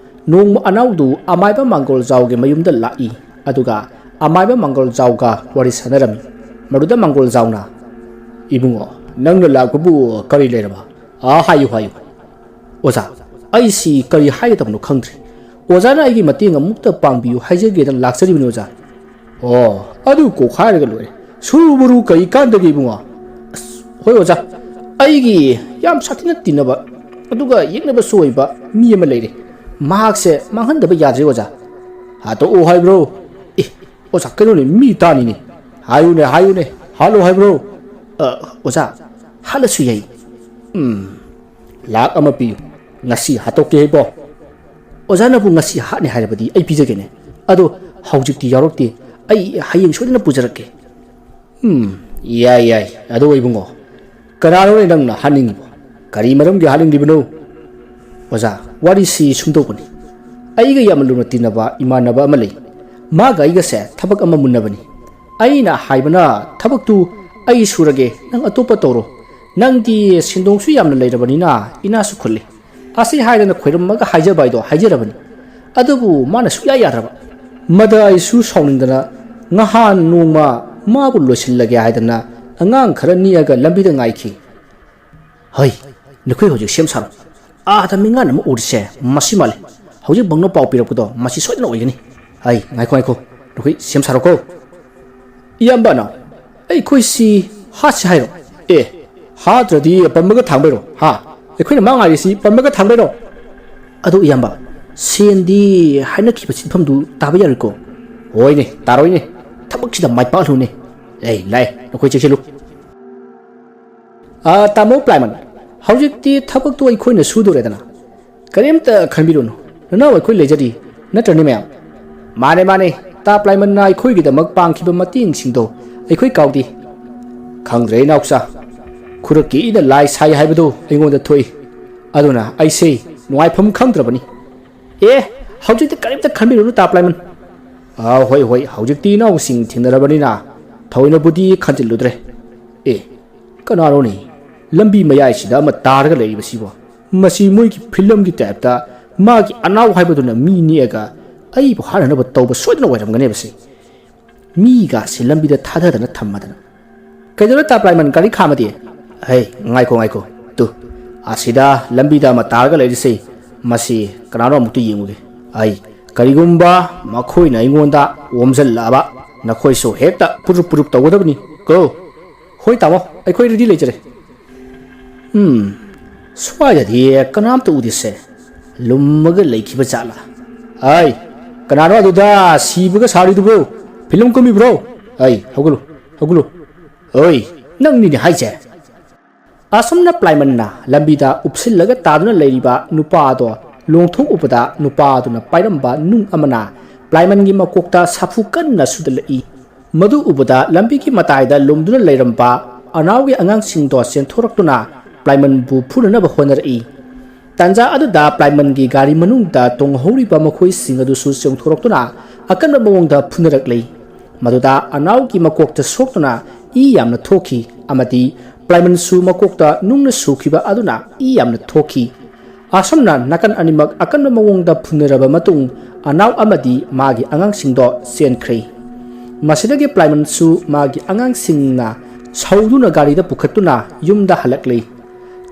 ꯅꯣꯡꯃ ꯑꯅꯥꯎꯗꯨ ꯑꯃꯥꯏꯕ ꯃꯥꯡꯒꯣꯜꯖꯥꯎꯒꯤ ꯃꯌꯨꯝꯗ ꯂꯥꯛꯏ꯫ ꯑꯗꯨꯒ ꯑꯃꯥꯏꯕ ꯃꯥꯡꯒꯣꯜꯖꯥꯎꯒ ꯋꯥꯔꯤ ꯁꯥꯟꯅꯔꯝꯃꯤ꯫ ꯃꯗꯨꯗ ꯃꯥꯡꯒꯣꯜꯖꯥꯎꯅ, "ꯏꯕꯨꯡꯉꯣ, ꯅꯪꯅ ꯂꯥꯛꯄꯕꯨ ꯀꯔꯤ ꯂꯩꯔꯕ? ꯑꯥ, ꯍꯥꯏꯌꯨ, ꯍꯥꯏꯌꯨ꯫" "ꯑꯣꯖꯥ, ꯑꯩꯁꯤ ꯀꯔꯤ ꯍꯥꯏꯒꯗꯕꯅꯣ ꯈꯪꯗ꯭ꯔꯦ꯫ ꯑꯣꯖꯥꯅ ꯑꯩꯒꯤ ꯃꯇꯦꯡ ꯑꯃꯨꯛꯇ ꯄꯥꯡꯕꯤꯌꯨ ꯍꯥꯏꯖꯒꯦꯗꯅ ꯂꯥꯛꯆꯔꯤꯕꯅꯤ, ꯑꯣꯖꯥ꯫" "ꯑꯣ, ꯑꯗꯨ ꯀꯣꯛ ꯍꯥꯏꯔꯒ ꯂꯣꯏꯔꯦ꯫ ꯁꯨꯔꯨ ꯕꯨꯔꯨ ꯀꯔꯤ ꯀꯥꯟꯗꯒꯦ, ꯏꯕꯨꯡꯉꯣ?" "ꯑꯁ, ꯍꯣꯏ, ꯑꯣꯖꯥ, ꯑꯩꯒꯤ ꯌꯥꯝ ꯁꯥꯊꯤꯅ ꯇꯤꯟꯅꯕ, ꯑꯗꯨꯒ ꯌꯦꯛꯅꯕꯁꯨ ꯑꯣꯏꯕ ꯃꯤ ꯑꯃ ꯂꯩꯔꯦ꯫ ꯃꯍꯥꯛꯁꯦ ꯃꯥꯡꯍꯟꯗꯕ ꯌꯥꯗ꯭ꯔꯦ, ꯑꯣꯖꯥ꯫" "ꯍꯥꯠꯇꯣꯛꯎ ꯍꯥꯏꯕ꯭ꯔꯣ?" "ꯑꯦ, ꯑꯣꯖꯥ, ꯀꯩꯅꯣꯅꯦ, ꯃꯤ ꯇꯥꯅꯤꯅꯦ꯫" "ꯍꯥꯏꯌꯨꯅꯦ, ꯍꯥꯏꯌꯨꯅꯦ, ꯍꯥꯠꯂꯣ ꯍꯥꯏꯕ꯭ꯔꯣ?" "ꯑ, ꯑꯣꯖꯥ, ꯍꯥꯠꯂꯁꯨ ꯌꯥꯏ꯫" "ꯎꯝ, ꯂꯥꯛ ꯑꯃ ꯄꯤꯌꯨ, ꯉꯁꯤ ꯍꯥꯠꯇꯣꯛꯀꯦ ꯍꯥꯏꯕꯣ?" "ꯑꯣꯖꯥꯅꯕꯨ ꯉꯁꯤ ꯍꯥꯠꯅꯤ ꯍꯥꯏꯔꯕꯗꯤ ꯑꯩ ꯄꯤꯖꯒꯦꯅꯦ꯫ ꯑꯗꯣ ꯍꯧꯖꯤꯛꯇꯤ ꯌꯥꯎꯔꯛꯇꯦ, ꯑꯩ ꯍꯌꯦꯡ ꯁꯣꯏꯗꯅ ꯄꯨꯖꯔꯛꯀꯦ꯫" "ꯎꯝ, ꯌꯥꯏ, ꯌꯥꯏ꯫ ꯑꯗꯣ ꯏꯕꯨꯡꯉꯣ, ꯀꯅꯥꯅꯣꯅꯦ ꯅꯪꯅ ꯍꯥꯠꯅꯤꯡꯉꯤꯕꯣ? ꯀꯔꯤ ꯃꯔꯝꯒꯤ ꯍꯥꯠꯅꯤꯡꯂꯤꯕꯅꯣ?" "ꯑꯣꯖꯥ, ꯋꯥꯔꯤꯁꯤ ꯁꯨꯝꯗꯧꯕꯅꯤ꯫ ꯑꯩꯒ ꯌꯥꯝꯅ ꯂꯨꯅ ꯇꯤꯟꯅꯕ ꯏꯃꯥꯟꯅꯕ ꯑꯃ ꯂꯩ꯫ ꯃꯥꯒ ꯑꯩꯒꯁꯦ ꯊꯕꯛ ꯑꯃ ꯃꯨꯟꯅꯕꯅꯤ꯫ ꯑꯩꯅ ꯍꯥꯏꯕꯅ, ꯊꯕꯛꯇꯨ ꯑꯩ ꯁꯨꯔꯒꯦ, ꯅꯪ ꯑꯇꯣꯞꯄ ꯇꯧꯔꯣ꯫ ꯅꯪꯗꯤ ꯁꯦꯟꯗꯣꯡꯁꯨ ꯌꯥꯝꯅ ꯂꯩꯔꯕꯅꯤꯅ ꯏꯅꯥꯁꯨ ꯈꯨꯜꯂꯤ꯫ ꯑꯁꯤ ꯍꯥꯏꯗꯅ ꯈꯣꯏꯔꯝꯃꯒ ꯍꯥꯏꯖꯕ ꯍꯥꯏꯗꯣ ꯍꯥꯏꯖꯔꯕꯅꯤ꯫ ꯑꯗꯨꯕꯨ ꯃꯥꯅ ꯁꯨꯛꯌꯥ ꯌꯥꯗ꯭ꯔꯕ꯫ ꯃꯗ ꯑꯩꯁꯨ ꯁꯥꯎꯅꯤꯡꯗꯅ ꯉꯍꯥꯟ ꯅꯣꯡꯃ ꯃꯥꯕꯨ ꯂꯣꯏꯁꯤꯜꯂꯒꯦ ꯍꯥꯏꯗꯅ ꯑꯉꯥꯡ ꯈꯔ ꯅꯦꯛꯑꯒ ꯂꯝꯕꯤꯗ ꯉꯥꯏꯈꯤ꯫ "ꯍꯩ, ꯅꯈꯣꯏ ꯍꯧꯖꯤꯛ ꯁꯦꯝ ꯁꯥꯔꯣ꯫ ꯑꯥꯗ ꯃꯤꯉꯥꯟ ꯑꯃ ꯎꯔꯤꯁꯦ ꯃꯁꯤ ꯃꯥꯜꯂꯦ꯫ ꯍꯧꯖꯤꯛ ꯕꯪꯅꯣ ꯄꯥꯎ ꯄꯤꯔꯛꯄꯗꯣ ꯃꯁꯤ ꯁꯣꯏꯗꯅ ꯑꯣꯏꯒꯅꯤ꯫ ꯍꯩ, ꯉꯥꯏꯈꯣ, ꯉꯥꯏꯈꯣ, ꯅꯈꯣꯏ ꯁꯦꯝ ꯁꯥꯔꯣꯀꯣ꯫" "ꯏꯌꯥꯝꯕꯅ ꯑꯩꯈꯣꯏꯁꯤ ꯍꯥꯠꯁꯤ ꯍꯥꯏꯔꯣ?" "ꯑꯦ, ꯍꯥꯠꯇ꯭ꯔꯗꯤ ꯄꯝꯕꯒ ꯊꯥꯡꯕꯩꯔꯣ? ꯍꯥ? ꯑꯩꯈꯣꯏꯅ ꯃꯥ ꯉꯥꯏꯔꯤꯁꯤ ꯄꯝꯕꯒ ꯊꯥꯡꯕꯩꯔꯣ?" "ꯑꯗꯨ ꯏꯌꯥꯝꯕ, ꯁꯦꯟꯗꯤ ꯍꯥꯏꯅꯈꯤꯕ ꯁꯤꯟꯐꯝꯗꯨ ꯇꯥꯕ ꯌꯥꯔꯣꯏꯀꯣ?" "ꯍꯣꯏꯅꯦ, ꯇꯥꯔꯣꯏꯅꯦ꯫ ꯊꯕꯛꯁꯤꯗ ꯃꯥꯏ ꯄꯥꯛꯍꯜꯂꯨꯅꯦ꯫ ꯑꯦ, ꯂꯥꯏ, ꯅꯈꯣꯏ ꯆꯦꯛꯁꯤꯜꯂꯨ꯫" "ꯑꯥ, ꯇꯥꯃꯣ ꯄ꯭ꯂꯥꯏꯃꯟ, ꯍꯧꯖꯤꯛꯇꯤ ꯊꯕꯛꯇꯣ ꯑꯩꯈꯣꯏꯅ ꯁꯨꯗꯣꯔꯦꯗꯅ꯫ ꯀꯔꯤꯝꯇ ꯈꯟꯕꯤꯔꯨꯅꯨ, ꯅꯅꯥꯎ ꯑꯩꯈꯣꯏ ꯂꯩꯖꯔꯤ, ꯅꯠꯇ꯭ꯔꯅꯦ ꯃꯌꯥꯝ?" "ꯃꯥꯅꯦ, ꯃꯥꯅꯦ, ꯇꯥ ꯄ꯭ꯂꯥꯏꯃꯟꯅ ꯑꯩꯈꯣꯏꯒꯤꯗꯃꯛ ꯄꯥꯡꯈꯤꯕ ꯃꯇꯦꯡꯁꯤꯡꯗꯣ ꯑꯩꯈꯣꯏ ꯀꯥꯎꯗꯦ꯫" "ꯈꯪꯗ꯭ꯔꯦ ꯏꯅꯥꯎꯆꯥ, ꯈꯨꯔꯛꯀꯤ ꯏꯅ ꯂꯥꯏ ꯁꯥꯏ ꯍꯥꯏꯕꯗꯨ ꯑꯩꯉꯣꯟꯗ ꯊꯣꯛꯏ꯫ ꯑꯗꯨꯅ ꯑꯩꯁꯦ ꯅꯨꯡꯉꯥꯏꯐꯝ ꯈꯪꯗ꯭ꯔꯕꯅꯤ꯫" "ꯑꯦ, ꯍꯧꯖꯤꯛꯇꯤ ꯀꯔꯤꯝꯇ ꯈꯟꯕꯤꯔꯨꯅꯨ ꯇꯥ ꯄ꯭ꯂꯥꯏꯃꯟ꯫ ꯑꯥ, ꯍꯣꯏ, ꯍꯣꯏ, ꯍꯧꯖꯤꯛꯇꯤ ꯏꯅꯥꯎꯁꯤꯡ ꯊꯦꯡꯅꯔꯕꯅꯤꯅ ꯊꯑꯣꯏꯅꯕꯨꯗꯤ ꯈꯟꯖꯤꯜꯂꯨꯗ꯭ꯔꯦ꯫ ꯑꯦ, ꯀꯅꯥꯅꯣꯅꯦ ꯂꯝꯕꯤ ꯃꯌꯥꯏꯁꯤꯗ ꯑꯃ ꯇꯥꯔꯒ ꯂꯩꯔꯤꯕꯁꯤꯕꯣ? ꯃꯁꯤ ꯃꯣꯏꯒꯤ ꯐꯤꯂꯝꯒꯤ ꯇꯥꯏꯞꯇ ꯃꯥꯒꯤ ꯑꯅꯥꯎ ꯍꯥꯏꯕꯗꯨꯅ ꯃꯤ ꯅꯦꯛꯑꯒ ꯑꯩꯕꯨ ꯍꯥꯠꯅꯅꯕ ꯇꯧꯕ ꯁꯣꯏꯗꯅ ꯑꯣꯏꯔꯝꯒꯅꯦꯕ ꯁꯤ꯫ ꯃꯤꯒꯥꯁꯦ ꯂꯝꯕꯤꯗ ꯊꯥꯗꯗꯅ ꯊꯝꯃꯗꯅ꯫ ꯀꯩꯗꯧꯔꯦ ꯇꯥ ꯄ꯭ꯂꯥꯏꯃꯟ, ꯒꯥꯔꯤ ꯈꯥꯝꯃꯗꯤ?" "ꯍꯩ, ꯉꯥꯏꯈꯣ, ꯉꯥꯏꯈꯣ꯫ ꯇꯨ, ꯑꯁꯤꯗ ꯂꯝꯕꯤꯗ ꯑꯃ ꯇꯥꯔꯒ ꯂꯩꯔꯤꯁꯦ, ꯃꯁꯤ ꯀꯅꯥꯅꯣ ꯑꯃꯨꯛꯇ ꯌꯦꯡꯉꯨꯒꯦ꯫ ꯑꯩ, ꯀꯔꯤꯒꯨꯝꯕ ꯃꯈꯣꯏꯅ ꯑꯩꯉꯣꯟꯗ ꯑꯣꯝꯁꯤꯜꯂꯛꯑꯕ, ꯅꯈꯣꯏꯁꯨ ꯍꯦꯛꯇ ꯄꯨꯔꯨꯞ ꯄꯨꯔꯨꯞ ꯇꯧꯒꯗꯕꯅꯤ ꯀꯣ꯫" "ꯍꯣꯏ ꯇꯥꯃꯣ, ꯑꯩꯈꯣꯏ ꯔꯦꯗꯤ ꯂꯩꯖꯔꯦ꯫" ꯎꯝ, ꯁ꯭ꯋꯥꯏꯗꯗꯤ ꯀꯅꯥꯝꯇ ꯎꯗꯦꯁꯦ꯫ ꯂꯨꯝꯃꯒ ꯂꯩꯈꯤꯕ ꯖꯥꯠꯂꯥ? "ꯑꯩ, ꯀꯅꯥꯅꯣ ꯑꯗꯨꯗ ꯁꯤꯕꯒ ꯁꯥꯔꯤꯗꯨꯕꯨ? ꯐꯤꯂꯝ ꯀꯨꯝꯃꯤꯕ꯭ꯔꯣ? ꯑꯩ, ꯍꯧꯒꯠꯂꯨ, ꯍꯧꯒꯠꯂꯨ꯫ ꯑꯣꯏ, ꯅꯪꯅꯤꯅꯦ ꯍꯥꯏꯁꯦ?" ꯑꯁꯨꯝꯅ ꯄ꯭ꯂꯥꯏꯃꯟꯅ ꯂꯝꯕꯤꯗ ꯎꯞꯁꯤꯜꯂꯒ ꯇꯥꯗꯨꯅ ꯂꯩꯔꯤꯕ ꯅꯨꯄꯥ ꯑꯗꯣ ꯂꯣꯡꯊꯣꯛꯎꯕꯗ, ꯅꯨꯄꯥ ꯑꯗꯨꯅ ꯄꯥꯏꯔꯝꯕ ꯅꯨꯡ ꯑꯃꯅ ꯄ꯭ꯂꯥꯏꯃꯟꯒꯤ ꯃꯀꯣꯛꯇ ꯁꯥꯐꯨ ꯀꯟꯅ ꯁꯨꯗꯠꯂꯛꯏ꯫ ꯃꯗꯨ ꯎꯕꯗ ꯂꯝꯕꯤꯒꯤ ꯃꯇꯥꯏꯗ ꯂꯨꯝꯗꯨꯅ ꯂꯩꯔꯝꯕ ꯑꯅꯥꯎꯒꯤ ꯑꯉꯥꯡꯁꯤꯡꯗꯣ ꯆꯦꯟꯊꯣꯔꯛꯇꯨꯅ ꯄ꯭ꯂꯥꯏꯃꯟꯕꯨ ꯐꯨꯅꯅꯕ ꯍꯣꯠꯅꯔꯛꯏ꯫ ꯇꯥꯟꯖꯥ ꯑꯗꯨꯗ ꯄ꯭ꯂꯥꯏꯃꯟꯒꯤ ꯒꯥꯔꯤ ꯃꯅꯨꯡꯗ ꯇꯣꯡꯍꯧꯔꯤꯕ ꯃꯈꯣꯏꯁꯤꯡ ꯑꯗꯨꯁꯨ ꯆꯣꯡꯊꯣꯔꯛꯇꯨꯅ ꯑꯀꯟꯕ ꯃꯑꯣꯡꯗ ꯐꯨꯅꯔꯛꯂꯤ꯫ ꯃꯗꯨꯗ ꯑꯅꯥꯎꯒꯤ ꯃꯀꯣꯛꯇ ꯁꯣꯛꯇꯨꯅ ꯏ ꯌꯥꯝꯅ ꯊꯣꯛꯈꯤ ꯑꯃꯗꯤ ꯄ꯭ꯂꯥꯏꯃꯟꯁꯨ ꯃꯀꯣꯛꯇ ꯅꯨꯡꯅ ꯁꯨꯈꯤꯕ ꯑꯗꯨꯅ ꯏ ꯌꯥꯝꯅ ꯊꯣꯛꯈꯤ꯫ ꯑꯁꯨꯝꯅ ꯅꯥꯀꯟ ꯑꯅꯤꯃꯛ ꯑꯀꯟꯕ ꯃꯑꯣꯡꯗ ꯐꯨꯅꯔꯕ ꯃꯇꯨꯡ, ꯑꯅꯥꯎ ꯑꯃꯗꯤ ꯃꯥꯒꯤ ꯑꯉꯥꯡꯁꯤꯡꯗꯣ ꯆꯦꯟꯈ꯭ꯔꯦ꯫ ꯃꯁꯤꯗꯒꯤ ꯄ꯭ꯂꯥꯏꯃꯟꯁꯨ ꯃꯥꯒꯤ ꯑꯉꯥꯡꯁꯤꯡꯅ ꯁꯧꯗꯨꯅ ꯒꯥꯔꯤꯗ ꯄꯨꯈꯠꯇꯨꯅ ꯌꯨꯝꯗ ꯍꯜꯂꯛꯂꯦ꯫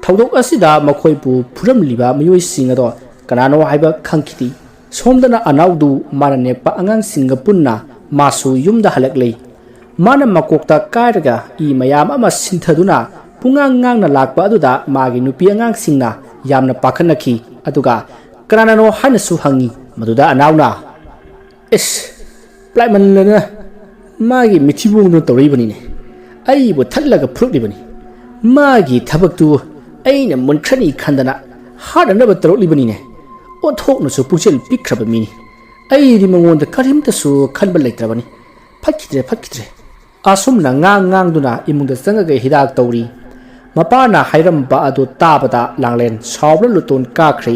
ꯊꯧꯗꯣꯛ ꯑꯁꯤꯗ ꯃꯈꯣꯏꯕꯨ ꯐꯨꯔꯝꯂꯤꯕ ꯃꯤꯑꯣꯏꯁꯤꯡ ꯑꯗꯣ ꯀꯅꯥꯅꯣ ꯍꯥꯏꯕ ꯈꯪꯈꯤꯗꯦ꯫ ꯁꯣꯝꯗꯅ ꯑꯅꯥꯎꯗꯨ ꯃꯥꯅ ꯅꯦꯛꯄ ꯑꯉꯥꯡꯁꯤꯡꯒ ꯄꯨꯟꯅ ꯃꯥꯁꯨ ꯌꯨꯝꯗ ꯍꯜꯂꯛꯂꯦ꯫ ꯃꯥꯅ ꯃꯀꯣꯛꯇ ꯀꯥꯏꯔꯒ ꯏ ꯃꯌꯥꯝ ꯑꯃ ꯁꯤꯟꯊꯗꯨꯅ ꯄꯨꯡꯉꯥꯡ ꯉꯥꯡꯅ ꯂꯥꯛꯄ ꯑꯗꯨꯗ ꯃꯥꯒꯤ ꯅꯨꯄꯤ ꯑꯉꯥꯡꯁꯤꯡꯅ ꯌꯥꯝꯅ ꯄꯥꯈꯠꯅꯈꯤ꯫ ꯑꯗꯨꯒ ꯀꯅꯥꯅꯅꯣ ꯍꯥꯏꯅꯁꯨ ꯍꯪꯉꯤ꯫ ꯃꯗꯨꯗ ꯑꯅꯥꯎꯅ, "ꯑꯦꯁ, ꯄ꯭ꯂꯥꯏꯃꯟꯂꯅ ꯃꯥꯒꯤ ꯃꯤꯊꯤꯕꯣꯡꯗꯨꯅ ꯇꯧꯔꯛꯏꯕꯅꯤꯅꯦ꯫ ꯑꯩꯕꯨ ꯊꯠꯂꯒ ꯐꯨꯔꯛꯂꯤꯕꯅꯤ꯫ ꯃꯥꯒꯤ ꯊꯕꯛꯇꯨ ꯑꯩꯅ ꯃꯨꯟꯈ꯭ꯔꯅꯤ ꯈꯟꯗꯅ ꯍꯥꯠꯅꯅꯕ ꯇꯧꯔꯛꯂꯤꯕꯅꯤꯅꯦ꯫ ꯑꯣꯟꯊꯣꯛꯅꯁꯨ ꯄꯨꯛꯆꯦꯜ ꯄꯤꯛꯈ꯭ꯔꯕ ꯃꯤꯅꯤ꯫ ꯑꯩꯗꯤ ꯃꯉꯣꯟꯗ ꯀꯔꯤꯝꯇꯁꯨ ꯈꯟꯕ ꯂꯩꯇ꯭ꯔꯕꯅꯤ꯫ ꯐꯠꯈꯤꯗ꯭ꯔꯦ, ꯐꯠꯈꯤꯗ꯭ꯔꯦ"꯫ ꯑꯁꯨꯝꯅ ꯉꯥꯡ ꯉꯥꯡꯗꯨꯅ ꯏꯃꯨꯡꯗ ꯆꯪꯉꯒ ꯍꯤꯗꯥꯛ ꯇꯧꯔꯤ꯫ ꯃꯄꯥꯅ ꯍꯥꯏꯔꯝꯕ ꯑꯗꯨ ꯇꯥꯕꯗ ꯂꯥꯡꯂꯦꯟ ꯁꯥꯎꯕꯅ ꯂꯨꯇꯣꯟ ꯀꯥꯈ꯭ꯔꯦ꯫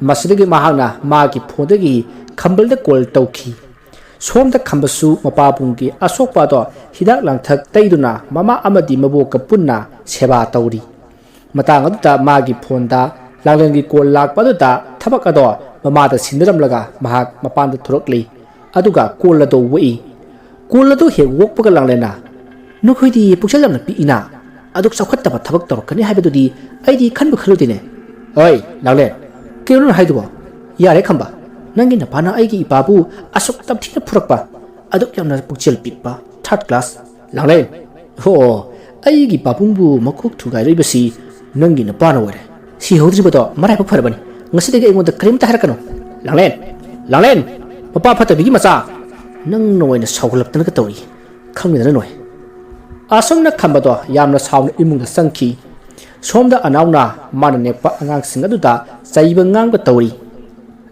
ꯃꯁꯤꯗꯒꯤ ꯃꯍꯥꯛꯅ ꯃꯥꯒꯤ ꯐꯣꯟꯗꯒꯤ ꯈꯝꯕꯜꯗ ꯀꯣꯜ ꯇꯧꯈꯤ꯫ ꯁꯣꯝꯗ ꯈꯝꯕꯁꯨ ꯃꯄꯥꯕꯨꯡꯒꯤ ꯑꯁꯣꯛꯄ ꯑꯗꯣ ꯍꯤꯗꯥꯛ ꯂꯥꯡꯊꯛ ꯇꯩꯗꯨꯅ ꯃꯃꯥ ꯑꯃꯗꯤ ꯃꯕꯣꯛꯀ ꯄꯨꯟꯅ ꯁꯦꯕꯥ ꯇꯧꯔꯤ꯫ ꯃꯇꯥꯡ ꯑꯗꯨꯗ ꯃꯥꯒꯤ ꯐꯣꯟꯗ ꯂꯥꯡꯂꯦꯟꯒꯤ ꯀꯣꯜ ꯂꯥꯛꯄ ꯑꯗꯨꯗ ꯊꯕꯛ ꯑꯗꯣ ꯃꯃꯥꯗ ꯁꯤꯟꯅꯔꯝꯂꯒ ꯃꯍꯥꯛ ꯃꯄꯥꯟꯗ ꯊꯣꯔꯛꯂꯤ꯫ ꯑꯗꯨꯒ ꯀꯣꯜ ꯑꯗꯣ ꯑꯣꯛꯏ꯫ ꯀꯣꯜ ꯑꯗꯨ ꯍꯦꯛ ꯑꯣꯛꯄꯒ ꯂꯥꯡꯂꯦꯟꯅ, "ꯅꯈꯣꯏꯗꯤ ꯄꯨꯛꯆꯦꯜ ꯌꯥꯝꯅ ꯄꯤꯛꯏꯅ, ꯑꯗꯨꯛ ꯆꯥꯎꯈꯠꯇꯕ ꯊꯕꯛ ꯇꯧꯔꯛꯀꯅꯤ ꯍꯥꯏꯕꯗꯨꯗꯤ ꯑꯩꯗꯤ ꯈꯟꯕꯨ ꯈꯜꯂꯨꯗꯦꯅꯦ꯫ ꯑꯣꯏ ꯂꯥꯡꯂꯦꯟ, ꯀꯩꯅꯣ ꯅꯪ ꯍꯥꯏꯗꯨꯕꯣ? ꯌꯥꯔꯦ ꯈꯝꯕ, ꯅꯪꯒꯤ ꯅꯄꯥꯅ ꯑꯩꯒꯤ ꯏꯄꯥꯕꯨ ꯑꯁꯨꯛ ꯇꯝꯊꯤꯅ ꯐꯨꯔꯛꯄ, ꯑꯗꯨꯛ ꯌꯥꯝꯅ ꯄꯨꯛꯆꯦꯜ ꯄꯤꯛꯄ, ꯊꯥꯔꯠ ꯀ꯭ꯂꯥꯁ꯫ ꯂꯥꯡꯂꯦꯟ, ꯍꯣ, ꯑꯩꯒꯤ ꯄꯥꯕꯨꯡꯕꯨ ꯃꯀꯣꯛ ꯊꯨꯒꯥꯏꯔꯛꯏꯕꯁꯤ ꯅꯪꯒꯤ ꯅꯄꯥꯅ ꯑꯣꯏꯔꯦ꯫ ꯁꯤꯍꯧꯗ꯭ꯔꯤꯕꯗꯣ ꯃꯔꯥꯏꯕꯛ ꯐꯔꯕꯅꯤ꯫ ꯉꯁꯤꯗꯒꯤ ꯑꯩꯉꯣꯟꯗ ꯀꯔꯤꯝꯇ ꯍꯥꯏꯔꯛꯀꯅꯨ꯫ ꯂꯥꯡꯂꯦꯟ, ꯂꯥꯡꯂꯦꯟ, ꯃꯄꯥ ꯐꯠꯇꯕꯤꯒꯤ ꯃꯆꯥ, ꯅꯪꯅ ꯑꯣꯏꯅ ꯁꯥꯎꯒꯠꯂꯛꯇꯅꯒ ꯇꯧꯔꯤ꯫ ꯈꯪꯗꯅ ꯅꯣꯏ"꯫ ꯑꯁꯨꯝꯅ ꯈꯝꯕꯗꯣ ꯌꯥꯝꯅ ꯁꯥꯎꯅ ꯏꯃꯨꯡꯗ ꯆꯪꯈꯤ꯫ ꯁꯣꯝꯗ ꯑꯅꯥꯎꯅ ꯃꯥꯅ ꯅꯦꯛꯄ ꯑꯉꯥꯡꯁꯤꯡ ꯑꯗꯨꯗ ꯆꯩꯕ ꯉꯥꯡꯕ ꯇꯧꯔꯤ꯫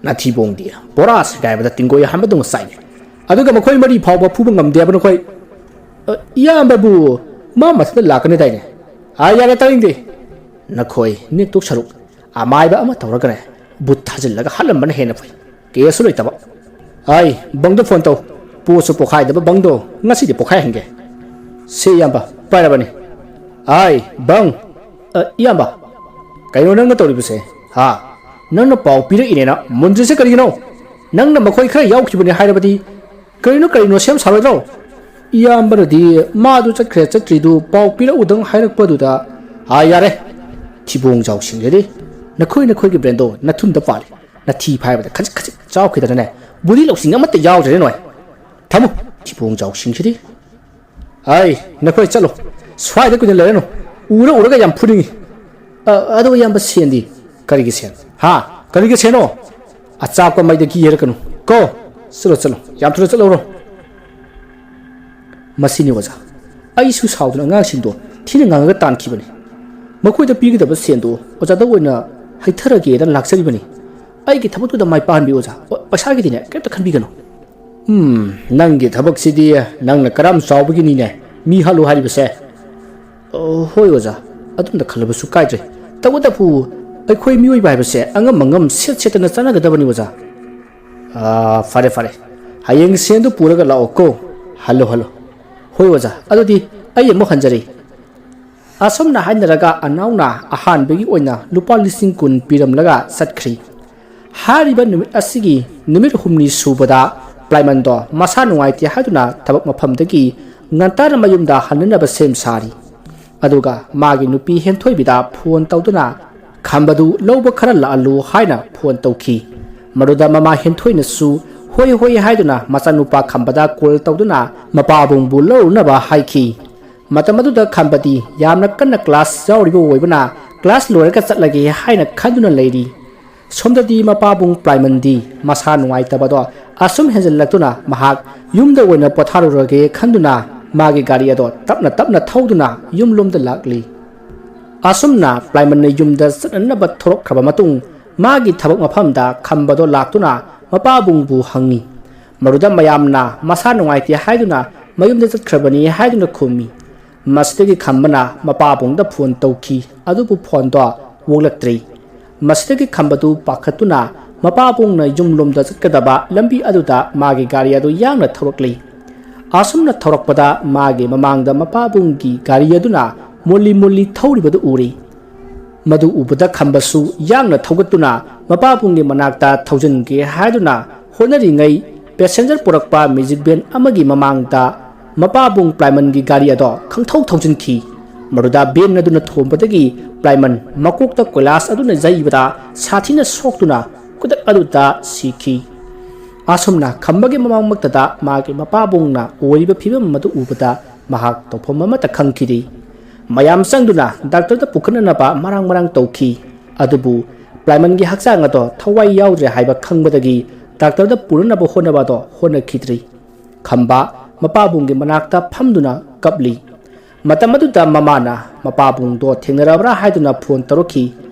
"ꯅꯥꯊꯤꯕꯣꯡꯗꯤ ꯕꯣꯔꯥ ꯁꯦꯒꯥꯏꯕꯗ ꯇꯤꯡꯒꯣꯏ ꯍꯥꯟꯕꯗꯧꯅ ꯆꯥꯏꯅꯦ꯫ ꯑꯗꯨꯒ ꯃꯈꯣꯏ ꯃꯔꯤ ꯐꯥꯎꯕ ꯐꯨꯕ ꯉꯝꯗꯦ ꯍꯥꯏꯕ ꯅꯈꯣꯏ? ꯑ, ꯏꯌꯥꯝꯕꯕꯨ ꯃꯥ ꯃꯊꯟꯇ ꯂꯥꯛꯀꯅꯤꯗꯥꯏꯅꯦ?" "ꯑ, ꯌꯥꯔꯦ, ꯇꯥꯅꯤꯡꯗꯦ꯫ ꯅꯈꯣꯏ ꯅꯦꯛꯇꯣꯛ ꯁꯔꯨꯛ ꯑꯃꯥꯏꯕ ꯑꯃ ꯇꯧꯔꯒꯅꯦ ꯕꯨꯠ ꯊꯥꯖꯤꯜꯂꯒ ꯍꯥꯠꯂꯝꯕꯅ ꯍꯦꯟꯅ ꯐꯩ꯫ ꯀꯦꯁꯁꯨ ꯂꯩꯇꯕ꯫ ꯑꯩ ꯕꯪꯗ ꯐꯣꯟ ꯇꯧ꯫ ꯄꯣꯠꯁꯨ ꯄꯣꯈꯥꯏꯗꯕ ꯕꯪꯗꯣ ꯉꯁꯤꯗꯤ ꯄꯣꯈꯥꯏꯍꯟꯒꯦ꯫ ꯁꯦ ꯏꯌꯥꯝꯕ, ꯄꯥꯏꯔꯕꯅꯤ꯫ ꯑꯩ ꯕꯪ꯫ ꯑ, ꯏꯌꯥꯝꯕ, ꯀꯩꯅꯣ ꯅꯪꯅ ꯇꯧꯔꯤꯕꯁꯦ? ꯍꯥ? ꯅꯪꯅ ꯄꯥꯎ ꯄꯤꯔꯛꯏꯅꯦꯅ ꯃꯨꯟꯗ꯭ꯔꯤꯁꯦ ꯀꯔꯤꯒꯤꯅꯣ? ꯅꯪꯅ ꯃꯈꯣꯏ ꯈꯔ ꯌꯥꯎꯈꯤꯕꯅꯤ ꯍꯥꯏꯔꯕꯗꯤ ꯀꯔꯤꯅꯣ, ꯀꯔꯤꯅꯣ ꯁꯦꯝ ꯁꯥꯔꯣꯏꯗ꯭ꯔꯣ? ꯏꯌꯥꯝꯕꯅꯗꯤ ꯃꯥꯗꯨ ꯆꯠꯈ꯭ꯔꯦ ꯆꯠꯇ꯭ꯔꯤꯗꯨ ꯄꯥꯎ ꯄꯤꯔꯛꯎꯗꯪ ꯍꯥꯏꯔꯛꯄꯗꯨꯗ꯫ ꯑꯥ, ꯌꯥꯔꯦ꯫ ꯊꯤꯕꯣꯡ ꯖꯥꯎꯁꯤꯡꯁꯤꯗꯤ ꯅꯈꯣꯏ ꯅꯈꯣꯏꯒꯤ ꯕ꯭ꯔꯦꯟꯗꯣ ꯅꯊꯨꯟꯗ ꯄꯥꯜꯂꯤ꯫ ꯅꯊꯤ ꯐꯥꯏꯕꯗ ꯈꯖꯤꯛ ꯈꯖꯤꯛ ꯆꯥꯎꯈꯤꯗꯅꯅꯦ, ꯕꯨꯗꯤ ꯂꯧꯁꯤꯡ ꯑꯃꯠꯇ ꯌꯥꯎꯗ꯭ꯔꯦ ꯅꯣꯏ꯫ ꯊꯝꯃꯨ, ꯊꯤꯕꯣꯡ ꯖꯥꯎꯁꯤꯡꯁꯤꯗꯤ꯫ ꯑꯩ, ꯅꯈꯣꯏ ꯆꯠꯂꯣ꯫ ꯁ꯭ꯋꯥꯏꯗ ꯀꯨꯏꯅ ꯂꯩꯔꯅꯨ꯫ ꯎꯔ ꯎꯔꯒ ꯌꯥꯝ ꯐꯨꯅꯤꯡꯉꯤ꯫ ꯑ, ꯑꯗꯣ ꯏꯌꯥꯝꯕ ꯁꯦꯟꯗꯤ? ꯀꯔꯤꯒꯤ ꯁꯦꯟ? ꯍꯥ? ꯀꯔꯤꯒꯤ ꯁꯦꯟꯅꯣ? ꯑꯆꯥꯛꯄ ꯃꯩꯗ ꯘꯤ ꯍꯩꯔꯛꯀꯅꯨ꯫ ꯀꯣ? ꯆꯠꯂꯣ, ꯆꯠꯂꯣ꯫ ꯌꯥꯝ ꯊꯨꯅ ꯆꯠꯂꯧꯔꯣ꯫ ꯃꯁꯤꯅꯤ ꯑꯣꯖꯥ꯫ ꯑꯩꯁꯨ ꯁꯥꯎꯗꯨꯅ ꯑꯉꯥꯡꯁꯤꯡꯗꯣ ꯊꯤꯅ ꯉꯥꯡꯉꯒ ꯇꯥꯟꯈꯤꯕꯅꯤ꯫ ꯃꯈꯣꯏꯗ ꯄꯤꯒꯗꯕ ꯁꯦꯟꯗꯣ ꯑꯣꯖꯥꯗ ꯑꯣꯏꯅ ꯍꯩꯊꯔꯒꯦꯅ ꯂꯥꯛꯆꯔꯤꯕꯅꯤ꯫ ꯑꯩꯒꯤ ꯊꯕꯛꯇꯨꯗ ꯃꯥꯏ ꯄꯥꯛꯍꯟꯕꯤꯌꯨ ꯑꯣꯖꯥ꯫ ꯄꯩꯁꯥꯒꯤꯗꯤꯅꯦ ꯀꯔꯤꯝꯇ ꯈꯟꯕꯤꯒꯅꯨ꯫ ꯎꯝ, ꯅꯪꯒꯤ ꯊꯕꯛꯁꯤꯗꯤ ꯅꯪꯅ ꯀꯔꯝ ꯆꯥꯎꯕꯒꯤꯅꯤꯅꯦ ꯃꯤ ꯍꯥꯠꯂꯨ ꯍꯥꯏꯔꯤꯕꯁꯦ? ꯑꯣ, ꯍꯣꯏ ꯑꯣꯖꯥ, ꯑꯗꯨꯝꯅ ꯈꯜꯂꯕꯁꯨ ꯀꯥꯏꯗ꯭ꯔꯦ꯫ ꯇꯧꯕꯇꯕꯨ ꯑꯩꯈꯣꯏ ꯃꯤꯑꯣꯏꯕ ꯍꯥꯏꯕꯁꯦ ꯑꯉꯝ ꯑꯉꯝ ꯁꯦꯠ ꯁꯦꯠꯇꯅ ꯆꯠꯅꯒꯗꯕꯅꯤ ꯑꯣꯖꯥ꯫ ꯑꯥ, ꯐꯔꯦ ꯐꯔꯦ, ꯍꯌꯦꯡ ꯁꯦꯟꯗꯨ ꯄꯨꯔꯒ ꯂꯥꯛꯑꯣ ꯀꯣ꯫ Hello hello. ꯍꯣꯏ ꯑꯣꯖꯥ, ꯑꯗꯨꯗꯤ ꯑꯩ ꯑꯃꯨꯛ ꯍꯟꯖꯔꯦ꯫ ꯑꯁꯨꯝꯅ ꯍꯥꯏꯅꯔꯒ ꯑꯅꯥꯎꯅ ꯑꯍꯥꯟꯕꯒꯤ ꯑꯣꯏꯅ ꯂꯨꯄꯥ ꯂꯤꯁꯤꯡ ꯀꯨꯟ ꯄꯤꯔꯝꯂꯒ ꯆꯠꯈ꯭ꯔꯤ꯫ ꯍꯥꯏꯔꯤꯕ ꯅꯨꯃꯤꯠ ꯑꯁꯤꯒꯤ ꯅꯨꯃꯤꯠ ꯍꯨꯝꯅꯤ ꯁꯨꯕꯗ ꯄ꯭ꯂꯥꯏꯃꯟꯗꯣ ꯃꯁꯥ ꯅꯨꯡꯉꯥꯏꯇꯦ ꯍꯥꯏꯗꯨꯅ ꯊꯕꯛ ꯃꯐꯝꯗꯒꯤ ꯉꯟꯇꯥꯅ ꯃꯌꯨꯝꯗ ꯍꯟꯅꯅꯕ ꯁꯦꯝ ꯁꯥꯔꯤ꯫ ꯑꯗꯨꯒ ꯃꯥꯒꯤ ꯅꯨꯄꯤ ꯍꯦꯟꯊꯣꯏꯕꯤꯗ ꯐꯣꯟ ꯇꯧꯗꯨꯅ ꯈꯝꯕꯗꯨ ꯂꯧꯕ ꯈꯔ ꯂꯥꯛꯍꯜꯂꯨ ꯍꯥꯏꯅ ꯐꯣꯟ ꯇꯧꯈꯤ꯫ ꯃꯗꯨꯗ ꯃꯃꯥ ꯍꯦꯟꯊꯣꯏꯅꯁꯨ ꯍꯣꯏ ꯍꯣꯏ ꯍꯥꯏꯗꯨꯅ ꯃꯆꯥꯅꯨꯄꯥ ꯈꯝꯕꯗ ꯀꯣꯜ ꯇꯧꯗꯨꯅ ꯃꯄꯥꯕꯨꯡꯕꯨ ꯂꯧꯔꯨꯅꯕ ꯍꯥꯏꯈꯤ꯫ ꯃꯇꯝ ꯑꯗꯨꯗ ꯈꯝꯕꯗꯤ ꯌꯥꯝꯅ ꯀꯟꯅ ꯀ꯭ꯂꯥꯁ ꯌꯥꯎꯔꯤꯕ ꯑꯣꯏꯕꯅ ꯀ꯭ꯂꯥꯁ ꯂꯣꯏꯔꯒ ꯆꯠꯂꯒꯦ ꯍꯥꯏꯅ ꯈꯟꯗꯨꯅ ꯂꯩꯔꯤ꯫ ꯁꯣꯝꯗꯗꯤ ꯃꯄꯥꯕꯨꯡ ꯄ꯭ꯂꯥꯏꯃꯟꯗꯤ ꯃꯁꯥ ꯅꯨꯡꯉꯥꯏꯇꯕꯗꯣ ꯑꯁꯨꯝ ꯍꯦꯟꯖꯜꯂꯛꯇꯨꯅ ꯃꯍꯥꯛ ꯌꯨꯝꯗ ꯑꯣꯏꯅ ꯄꯣꯊꯥꯔꯨꯔꯒꯦ ꯈꯟꯗꯨꯅ ꯃꯥꯒꯤ ꯒꯥꯔꯤ ꯑꯗꯣ ꯇꯞꯅ ꯇꯞꯅ ꯊꯧꯗꯨꯅ ꯌꯨꯝꯂꯣꯝꯗ ꯂꯥꯛꯂꯤ꯫ ꯑꯁꯨꯝꯅ ꯄ꯭ꯂꯥꯏꯃꯟꯅ ꯌꯨꯝꯗ ꯆꯠꯅꯅꯕ ꯊꯣꯔꯛꯈ꯭ꯔꯕ ꯃꯇꯨꯡ ꯃꯥꯒꯤ ꯊꯕꯛ ꯃꯐꯝꯗ ꯈꯝꯕꯗꯣ ꯂꯥꯛꯇꯨꯅ ꯃꯄꯥꯕꯨꯡꯕꯨ ꯍꯪꯉꯤ꯫ ꯃꯗꯨꯗ ꯃꯌꯥꯝꯅ ꯃꯁꯥ ꯅꯨꯡꯉꯥꯏꯇꯦ ꯍꯥꯏꯗꯨꯅ ꯃꯌꯨꯝꯗ ꯆꯠꯈ꯭ꯔꯕꯅꯤ ꯍꯥꯏꯗꯨꯅ ꯈꯨꯝꯃꯤ꯫ ꯃꯁꯤꯗꯒꯤ ꯈꯝꯕꯅ ꯃꯄꯥꯕꯨꯡꯗ ꯐꯣꯟ ꯇꯧꯈꯤ, ꯑꯗꯨꯕꯨ ꯐꯣꯟꯗꯣ ꯑꯣꯛꯂꯛꯇ꯭ꯔꯤ꯫ ꯃꯁꯤꯗꯒꯤ ꯈꯝꯕꯗꯨ ꯄꯥꯈꯠꯇꯨꯅ ꯃꯄꯥꯕꯨꯡꯅ ꯌꯨꯝꯂꯣꯝꯗ ꯆꯠꯀꯗꯕ ꯂꯝꯕꯤ ꯑꯗꯨꯗ ꯃꯥꯒꯤ ꯒꯥꯔꯤ ꯑꯗꯨ ꯌꯥꯡꯅ ꯊꯧꯔꯛꯂꯤ꯫ ꯑꯁꯨꯝꯅ ꯊꯧꯔꯛꯄꯗ ꯃꯥꯒꯤ ꯃꯃꯥꯡꯗ ꯃꯄꯥꯕꯨꯡꯒꯤ ꯒꯥꯔꯤ ꯑꯗꯨꯅ ꯃꯨꯜꯂꯤ ꯃꯨꯜꯂꯤ ꯊꯧꯔꯤꯕꯗꯨ ꯎꯔꯤ꯫ ꯃꯗꯨ ꯎꯕꯗ ꯈꯝꯕꯁꯨ ꯌꯥꯡꯅ ꯊꯧꯒꯠꯇꯨꯅ ꯃꯄꯥꯕꯨꯡꯒꯤ ꯃꯅꯥꯛꯇ ꯊꯧꯖꯤꯟꯒꯦ ꯍꯥꯏꯗꯨꯅ ꯍꯣꯠꯅꯔꯤꯉꯩ, passenger ꯄꯨꯔꯛꯄ magic van ꯑꯃꯒꯤ ꯃꯃꯥꯡꯗ ꯃꯄꯥꯕꯨꯡ ꯄ꯭ꯂꯥꯏꯃꯟꯒꯤ ꯒꯥꯔꯤ ꯑꯗꯣ ꯈꯪꯊꯧ ꯊꯧꯖꯤꯟꯈꯤ꯫ ꯃꯗꯨꯗ van ꯑꯗꯨꯅ ꯊꯣꯝꯕꯗꯒꯤ ꯄ꯭ꯂꯥꯏꯃꯟ ꯃꯀꯣꯛꯇ ꯀꯣꯏꯂꯥꯁ ꯑꯗꯨꯅ ꯌꯩꯕꯗ ꯁꯥꯊꯤꯅ ꯁꯣꯛꯇꯨꯅ ꯈꯨꯗꯛ ꯑꯗꯨꯗ ꯁꯤꯈꯤ꯫ ꯑꯁꯨꯝꯅ ꯈꯝꯕꯒꯤ ꯃꯃꯥꯡꯃꯛꯇꯗ ꯃꯥꯒꯤ ꯃꯄꯥꯕꯨꯡꯅ ꯑꯣꯏꯔꯤꯕ ꯐꯤꯕꯝ ꯑꯗꯨ ꯎꯕꯗ ꯃꯍꯥꯛ ꯇꯧꯐꯝ ꯑꯃꯠꯇ ꯈꯪꯈꯤꯗꯦ꯫ ꯃꯌꯥꯝ ꯆꯪꯗꯨꯅ ꯗꯥꯛꯇꯔꯗ ꯄꯨꯈꯠꯅꯅꯕ ꯃꯔꯥꯡ ꯃꯔꯥꯡ ꯇꯧꯈꯤ꯫ ꯑꯗꯨꯕꯨ ꯄ꯭ꯂꯥꯏꯃꯟꯒꯤ ꯍꯛꯆꯥꯡ ꯑꯗꯣ ꯊꯋꯥꯏ ꯌꯥꯎꯗ꯭ꯔꯦ ꯍꯥꯏꯕ ꯈꯪꯕꯗꯒꯤ ꯗꯥꯛꯇꯔꯗ ꯄꯨꯅꯅꯕ ꯍꯣꯠꯅꯕ ꯑꯗꯣ ꯍꯣꯠꯅꯈꯤꯗ꯭ꯔꯤ꯫ ꯈꯝꯕ ꯃꯄꯥꯕꯨꯡꯒꯤ ꯃꯅꯥꯛꯇ ꯐꯝꯗꯨꯅ ꯀꯞꯂꯤ꯫ ꯃꯇꯝ ꯑꯗꯨꯗ ꯃꯃꯥꯅ ꯃꯄꯥꯕꯨꯡꯗꯣ ꯊꯦꯡꯅꯔꯕ꯭ꯔꯥ ꯍꯥꯏꯗꯨꯅ ꯐꯣꯟ ꯇꯧꯔꯛꯈꯤ꯫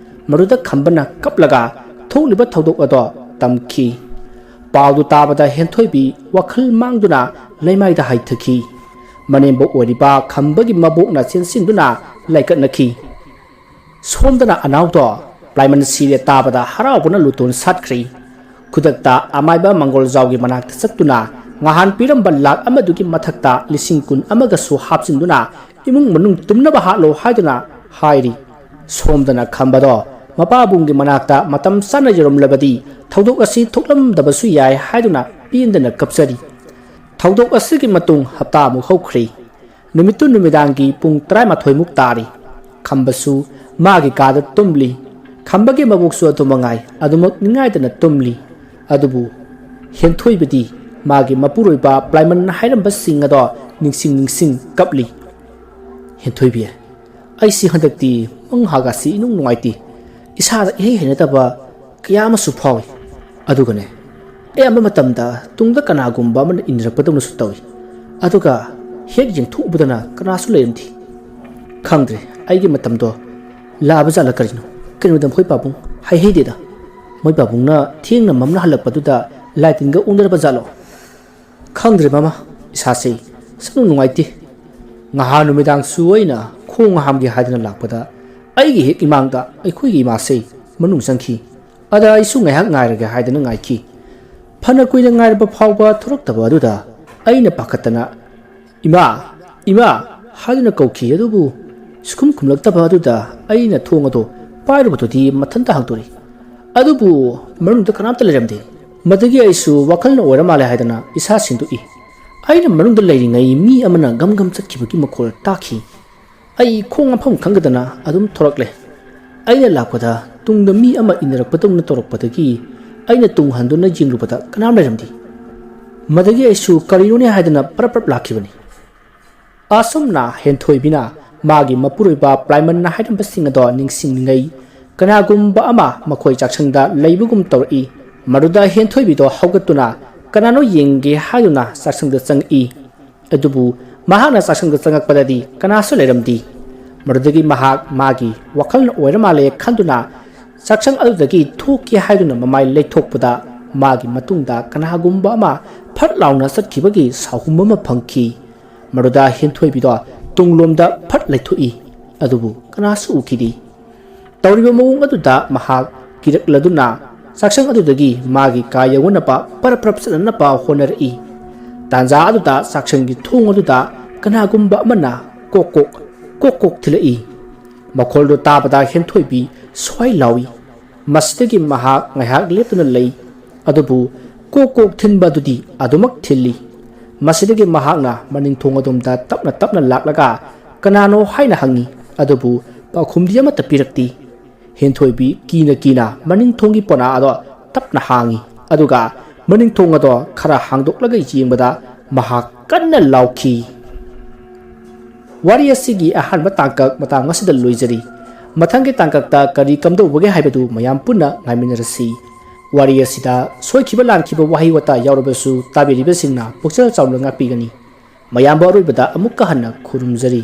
ꯃꯗꯨꯗ ꯈꯝꯕꯅ ꯀꯞꯂꯒ ꯊꯣꯛꯂꯤꯕ ꯊꯧꯗꯣꯛ ꯑꯗꯣ ꯇꯝꯈꯤ꯫ ꯄꯥꯎꯗꯨ ꯇꯥꯕꯗ ꯍꯦꯟꯊꯣꯏꯕꯤ ꯋꯥꯈꯜ ꯃꯥꯡꯗꯨꯅ ꯂꯩꯃꯥꯏꯗ ꯍꯥꯏꯊꯈꯤ꯫ ꯃꯅꯦꯝꯕꯣꯛ ꯑꯣꯏꯔꯤꯕ ꯈꯝꯕꯒꯤ ꯃꯕꯣꯛꯅ ꯆꯦꯟꯁꯤꯟꯗꯨꯅ ꯂꯥꯏꯀꯠꯅꯈꯤ꯫ ꯁꯣꯝꯗꯅ ꯑꯅꯥꯎꯗꯣ ꯄ꯭ꯂꯥꯏꯃꯟ ꯁꯤꯔꯦ ꯇꯥꯕꯗ ꯍꯔꯥꯎꯕꯅ ꯂꯨꯇꯣꯟ ꯁꯥꯠꯈ꯭ꯔꯤ꯫ ꯈꯨꯗꯛꯇ ꯑꯃꯥꯏꯕ ꯃꯪꯒꯣꯜꯖꯥꯎꯒꯤ ꯃꯅꯥꯛꯇ ꯆꯠꯇꯨꯅ ꯉꯍꯥꯟ ꯄꯤꯔꯝꯕ ꯂꯥꯛ ꯑꯃꯗꯨꯒꯤ ꯃꯊꯛꯇ ꯂꯤꯁꯤꯡ ꯀꯨꯟ ꯑꯃꯒꯁꯨ ꯍꯥꯞꯆꯤꯟꯗꯨꯅ ꯏꯃꯨꯡ ꯃꯅꯨꯡ ꯇꯨꯝꯅꯕ ꯍꯥꯠꯂꯣ ꯍꯥꯏꯗꯨꯅ ꯍꯥꯏꯔꯤ꯫ ꯁꯣꯝꯗꯅ ꯈꯝꯕꯗꯣ ꯃꯄꯥꯕꯨꯡꯒꯤ ꯃꯅꯥꯛꯇ ꯃꯇꯝ ꯆꯥꯅ ꯌꯧꯔꯝꯂꯕꯗꯤ ꯊꯧꯗꯣꯛ ꯑꯁꯤ ꯊꯣꯛꯂꯝꯗꯕꯁꯨ ꯌꯥꯏ ꯍꯥꯏꯗꯨꯅ ꯄꯦꯟꯗꯅ ꯀꯞꯆꯔꯤ꯫ ꯊꯧꯗꯣꯛ ꯑꯁꯤꯒꯤ ꯃꯇꯨꯡ ꯍꯞꯇꯥꯃꯨꯛ ꯍꯧꯈ꯭ꯔꯤ꯫ ꯅꯨꯃꯤꯠꯇꯨ ꯅꯨꯃꯤꯗꯥꯡꯒꯤ ꯄꯨꯡ ꯇꯔꯥꯃꯥꯊꯣꯏꯃꯨꯛ ꯇꯥꯔꯤ꯫ ꯈꯝꯕꯁꯨ ꯃꯥꯒꯤ ꯀꯥꯗ ꯇꯨꯝꯂꯤ꯫ ꯈꯝꯕꯒꯤ ꯃꯕꯣꯛꯁꯨ ꯑꯗꯨ ꯃꯉꯥꯏ, ꯑꯗꯨꯃꯛ ꯅꯤꯡꯉꯥꯏꯗꯅ ꯇꯨꯝꯂꯤ꯫ ꯑꯗꯨꯕꯨ ꯍꯦꯟꯊꯣꯏꯕꯗꯤ ꯃꯥꯒꯤ ꯃꯄꯨꯔꯣꯏꯕ ꯄ꯭ꯂꯥꯏꯃꯟꯅ ꯍꯥꯏꯔꯝꯕꯁꯤꯡ ꯑꯗꯣ ꯅꯤꯡꯁꯤꯡ ꯅꯤꯡꯁꯤꯡ ꯀꯞꯂꯤ꯫ "ꯍꯦꯟꯊꯣꯏꯕꯤ, ꯑꯩꯁꯤ ꯍꯟꯗꯛꯇꯤ ꯃꯪꯍꯥꯒꯁꯤ ꯏꯅꯨꯡ ꯅꯨꯡꯉꯥꯏꯇꯦ꯫ ꯏꯁꯥꯗ ꯏꯍꯩ ꯍꯩꯅꯗꯕ ꯀꯌꯥ ꯑꯃꯁꯨ ꯐꯥꯎꯏ꯫ ꯑꯗꯨꯒꯅꯦ, ꯑꯌꯥꯝꯕ ꯃꯇꯝꯗ ꯇꯨꯡꯗ ꯀꯅꯥꯒꯨꯝꯕ ꯑꯃꯅ ꯏꯟꯅꯔꯛꯄꯗꯧꯅꯁꯨ ꯇꯧꯏ꯫ ꯑꯗꯨꯒ ꯍꯦꯛ ꯌꯦꯡꯊꯣꯛꯎꯕꯗꯅ ꯀꯅꯥꯁꯨ ꯂꯩꯔꯝꯗꯦ꯫ ꯈꯪꯗ꯭ꯔꯦ, ꯑꯩꯒꯤ ꯃꯇꯝꯗꯣ ꯂꯥꯛꯑꯕ ꯖꯥꯠꯂ ꯀꯔꯤꯅꯣ? ꯀꯩꯅꯣꯗ ꯃꯈꯣꯏ ꯄꯥꯕꯨꯡ ꯍꯥꯏꯍꯩꯗꯦꯗ꯫ ꯃꯣꯏ ꯄꯥꯕꯨꯡꯅ ꯊꯦꯡꯅ ꯃꯝꯅ ꯍꯜꯂꯛꯄꯗꯨꯗ ꯂꯥꯏ ꯇꯤꯟꯒ ꯑꯣꯟꯅꯔꯕ ꯖꯥꯠꯂꯣ? ꯈꯪꯗ꯭ꯔꯦ ꯃꯃꯥ, ꯏꯁꯥꯁꯦ ꯁꯨꯝ ꯅꯨꯡꯉꯥꯏꯇꯦ꯫ ꯉꯍꯥꯟ ꯅꯨꯃꯤꯗꯥꯡꯁꯨ ꯑꯩꯅ ꯈꯣꯡ ꯍꯥꯝꯒꯦ ꯍꯥꯏꯗꯅ ꯂꯥꯛꯄꯗ ꯑꯩꯒꯤ ꯍꯦꯛ ꯏꯃꯥꯡꯗ ꯑꯩꯈꯣꯏꯒꯤ ꯏꯃꯥꯁꯦ ꯃꯅꯨꯡ ꯆꯪꯈꯤ꯫ ꯑꯗ ꯑꯩꯁꯨ ꯉꯥꯏꯍꯥꯛ ꯉꯥꯏꯔꯒꯦ ꯍꯥꯏꯗꯅ ꯉꯥꯏꯈꯤ꯫ ꯐꯅ ꯀꯨꯏꯅ ꯉꯥꯏꯔꯕ ꯐꯥꯎꯕ ꯊꯣꯔꯛꯇꯕ ꯑꯗꯨꯗ ꯑꯩꯅ ꯄꯥꯈꯠꯇꯅ, "ꯏꯃꯥ, ꯏꯃꯥ" ꯍꯥꯏꯗꯨꯅ ꯀꯧꯈꯤ꯫ ꯑꯗꯨꯕꯨ ꯁꯨꯈꯨꯝ ꯈꯨꯝꯂꯛꯇꯕ ꯑꯗꯨꯗ ꯑꯩꯅ ꯊꯣꯡ ꯑꯗꯨ ꯄꯥꯏꯔꯨꯕꯗꯨꯗꯤ ꯃꯊꯟꯇ ꯍꯥꯡꯗꯣꯔꯛꯏ꯫ ꯑꯗꯨꯕꯨ ꯃꯅꯨꯡꯗ ꯀꯅꯥꯝꯇ ꯂꯩꯔꯝꯗꯦ꯫ ꯃꯗꯨꯒꯤ ꯑꯩꯁꯨ ꯋꯥꯈꯜꯅ ꯑꯣꯏꯔ ꯃꯥꯜꯂꯦ ꯍꯥꯏꯗꯅ ꯏꯁꯥ ꯁꯦꯡꯗꯣꯛꯏ꯫ ꯑꯩꯅ ꯃꯅꯨꯡꯗ ꯂꯩꯔꯤꯉꯩ ꯃꯤ ꯑꯃꯅ ꯒꯝ ꯒꯝ ꯆꯠꯈꯤꯕꯒꯤ ꯃꯈꯣꯜ ꯇꯥꯈꯤ꯫ ꯑꯩ ꯈꯣꯡ ꯃꯐꯝ ꯈꯪꯗꯗꯅ ꯑꯗꯨꯝ ꯊꯣꯔꯛꯂꯦ꯫ ꯑꯩꯅ ꯂꯥꯛꯄꯗ ꯇꯨꯡꯗ ꯃꯤ ꯑꯃ ꯏꯟꯅꯔꯛꯄꯗꯧꯅ ꯇꯧꯔꯛꯄꯗꯒꯤ ꯑꯩꯅ ꯇꯨꯡ ꯍꯟꯗꯨꯅ ꯌꯦꯡꯂꯨꯕꯗ ꯀꯅꯥꯝ ꯂꯩꯔꯝꯗꯦ꯫ ꯃꯗꯒꯤ ꯑꯩꯁꯨ ꯀꯔꯤꯅꯣꯅꯦ ꯍꯥꯏꯗꯅ ꯄꯔꯞ ꯄꯔꯞ ꯂꯥꯛꯈꯤꯕꯅꯤ꯫ ꯑꯁꯨꯝꯅ ꯍꯦꯟꯊꯣꯏꯕꯤꯅ ꯃꯥꯒꯤ ꯃꯄꯨꯔꯣꯏꯕ ꯄ꯭ꯂꯥꯏꯃꯟꯅ ꯍꯥꯏꯔꯝꯕꯁꯤꯡ ꯑꯗꯣ ꯅꯤꯡꯁꯤꯡꯂꯤꯉꯩ ꯀꯅꯥꯒꯨꯝꯕ ꯑꯃ ꯃꯈꯣꯏ ꯆꯥꯛꯁꯪꯗ ꯂꯩꯕꯒꯨꯝ ꯇꯧꯔꯛꯏ꯫ ꯃꯗꯨꯗ ꯍꯦꯟꯊꯣꯏꯕꯤꯗꯣ ꯍꯧꯒꯠꯇꯨꯅ ꯀꯅꯥꯅꯣ ꯌꯦꯡꯒꯦ ꯍꯥꯏꯗꯨꯅ ꯆꯥꯛꯁꯪꯗ ꯆꯪꯉꯛꯏ꯫ ꯑꯗꯨꯕꯨ ꯃꯍꯥꯛꯅ ꯆꯥꯛꯁꯪꯗ ꯆꯪꯉꯛꯄꯗꯗꯤ ꯀꯅꯥꯁꯨ ꯂꯩꯔꯝꯗꯦ꯫ ꯃꯗꯨꯗꯒꯤ ꯃꯍꯥꯛ ꯃꯥꯒꯤ ꯋꯥꯈꯜꯅ ꯑꯣꯏꯔ ꯃꯥꯜꯂꯦ ꯈꯟꯗꯨꯅ ꯆꯥꯛꯁꯪ ꯑꯗꯨꯗꯒꯤ ꯊꯣꯛꯀꯦ ꯍꯥꯏꯗꯨꯅ ꯃꯃꯥꯏ ꯂꯩꯊꯣꯛꯄꯗ ꯃꯥꯒꯤ ꯃꯇꯨꯡꯗ ꯀꯅꯥꯒꯨꯝꯕ ꯑꯃ ꯐꯠ ꯂꯥꯎꯅ ꯆꯠꯈꯤꯕꯒꯤ ꯁꯥꯍꯨꯝ ꯑꯃ ꯐꯪꯈꯤ꯫ ꯃꯗꯨꯗ ꯍꯦꯟꯊꯣꯏꯕꯤꯗꯣ ꯇꯨꯡꯂꯣꯝꯗ ꯐꯠ ꯂꯩꯊꯣꯛꯏ꯫ ꯑꯗꯨꯕꯨ ꯀꯅꯥꯁꯨ ꯎꯈꯤꯗꯦ꯫ ꯇꯧꯔꯤꯕ ꯃꯑꯣꯡ ꯑꯗꯨꯗ ꯃꯍꯥꯛ ꯀꯤꯔꯛꯂꯗꯨꯅ ꯆꯥꯛꯁꯪ ꯑꯗꯨꯗꯒꯤ ꯃꯥꯒꯤ ꯀꯥ ꯌꯧꯅꯅꯕ ꯄꯔꯞ ꯄꯔꯞ ꯆꯠꯅꯅꯕ ꯍꯣꯠꯅꯔꯛꯏ꯫ ꯇꯥꯟꯖꯥ ꯑꯗꯨꯗ ꯆꯥꯛꯁꯪꯒꯤ ꯊꯣꯡ ꯑꯗꯨꯗ ꯀꯅꯥꯒꯨꯝꯕ ꯑꯃꯅ ꯀꯣꯛ ꯀꯣꯛ, ꯀꯣꯛ ꯀꯣꯛ ꯊꯤꯜꯂꯛꯏ꯫ ꯃꯈꯣꯜꯗꯨ ꯇꯥꯕꯗ ꯍꯦꯟꯊꯣꯏꯕꯤ ꯁ꯭ꯋꯥꯏ ꯂꯥꯎꯏ꯫ ꯃꯁꯤꯗꯒꯤ ꯃꯍꯥꯛ ꯉꯥꯏꯍꯥꯛ ꯂꯦꯞꯇꯨꯅ ꯂꯩ꯫ ꯑꯗꯨꯕꯨ ꯀꯣꯛ ꯀꯣꯛ ꯊꯤꯟꯕ ꯑꯗꯨꯗꯤ ꯑꯗꯨꯃꯛ ꯊꯤꯜꯂꯤ꯫ ꯃꯁꯤꯗꯒꯤ ꯃꯍꯥꯛꯅ ꯃꯅꯤꯡ ꯊꯣꯡ ꯑꯗꯣꯝꯗ ꯇꯞꯅ ꯇꯞꯅ ꯂꯥꯛꯂꯒ ꯀꯅꯥꯅꯣ ꯍꯥꯏꯅ ꯍꯪꯉꯤ꯫ ꯑꯗꯨꯕꯨ ꯄꯥꯎꯈꯨꯝꯗꯤ ꯑꯃꯠꯇ ꯄꯤꯔꯛꯇꯦ꯫ ꯍꯦꯟꯊꯣꯏꯕꯤ ꯀꯤꯅ ꯀꯤꯅ ꯃꯅꯤꯡ ꯊꯣꯡꯒꯤ ꯄꯣꯅꯥ ꯑꯗꯣ ꯇꯞꯅ ꯍꯥꯡꯉꯤ꯫ ꯑꯗꯨꯒ ꯃꯅꯤꯡ ꯊꯣꯡ ꯑꯗꯣ ꯈꯔ ꯍꯥꯡꯗꯣꯛꯂꯒ ꯌꯦꯡꯕꯗ ꯃꯍꯥꯛ ꯀꯟꯅ ꯂꯥꯎꯈꯤ꯫ ꯋꯥꯔꯤ ꯑꯁꯤꯒꯤ ꯑꯍꯥꯟꯕ ꯇꯥꯡꯀꯛ ꯃꯇꯥꯡ ꯑꯁꯤꯗ ꯂꯣꯏꯖꯔꯤ꯫ ꯃꯊꯪꯒꯤ ꯇꯥꯡꯀꯛꯇ ꯀꯔꯤ ꯀꯝꯗꯧꯕꯒꯦ ꯍꯥꯏꯕꯗꯨ ꯃꯌꯥꯝ ꯄꯨꯟꯅ ꯉꯥꯏꯃꯤꯟꯅꯔꯁꯤ꯫ ꯋꯥꯔꯤ ꯑꯁꯤꯗ ꯁꯣꯏꯈꯤꯕ ꯂꯥꯟꯈꯤꯕ ꯋꯥꯍꯩ ꯋꯥꯇꯥ ꯌꯥꯎꯔꯕꯁꯨ ꯇꯥꯕꯤꯔꯤꯕꯁꯤꯡꯅ ꯄꯨꯛꯆꯦꯜ ꯆꯥꯎꯅ ꯉꯥꯛꯄꯤꯒꯅꯤ꯫ ꯃꯌꯥꯝꯕꯨ ꯑꯔꯣꯏꯕꯗ ꯑꯃꯨꯛꯀ ꯍꯟꯅ ꯈꯨꯔꯨꯝꯖꯔꯤ꯫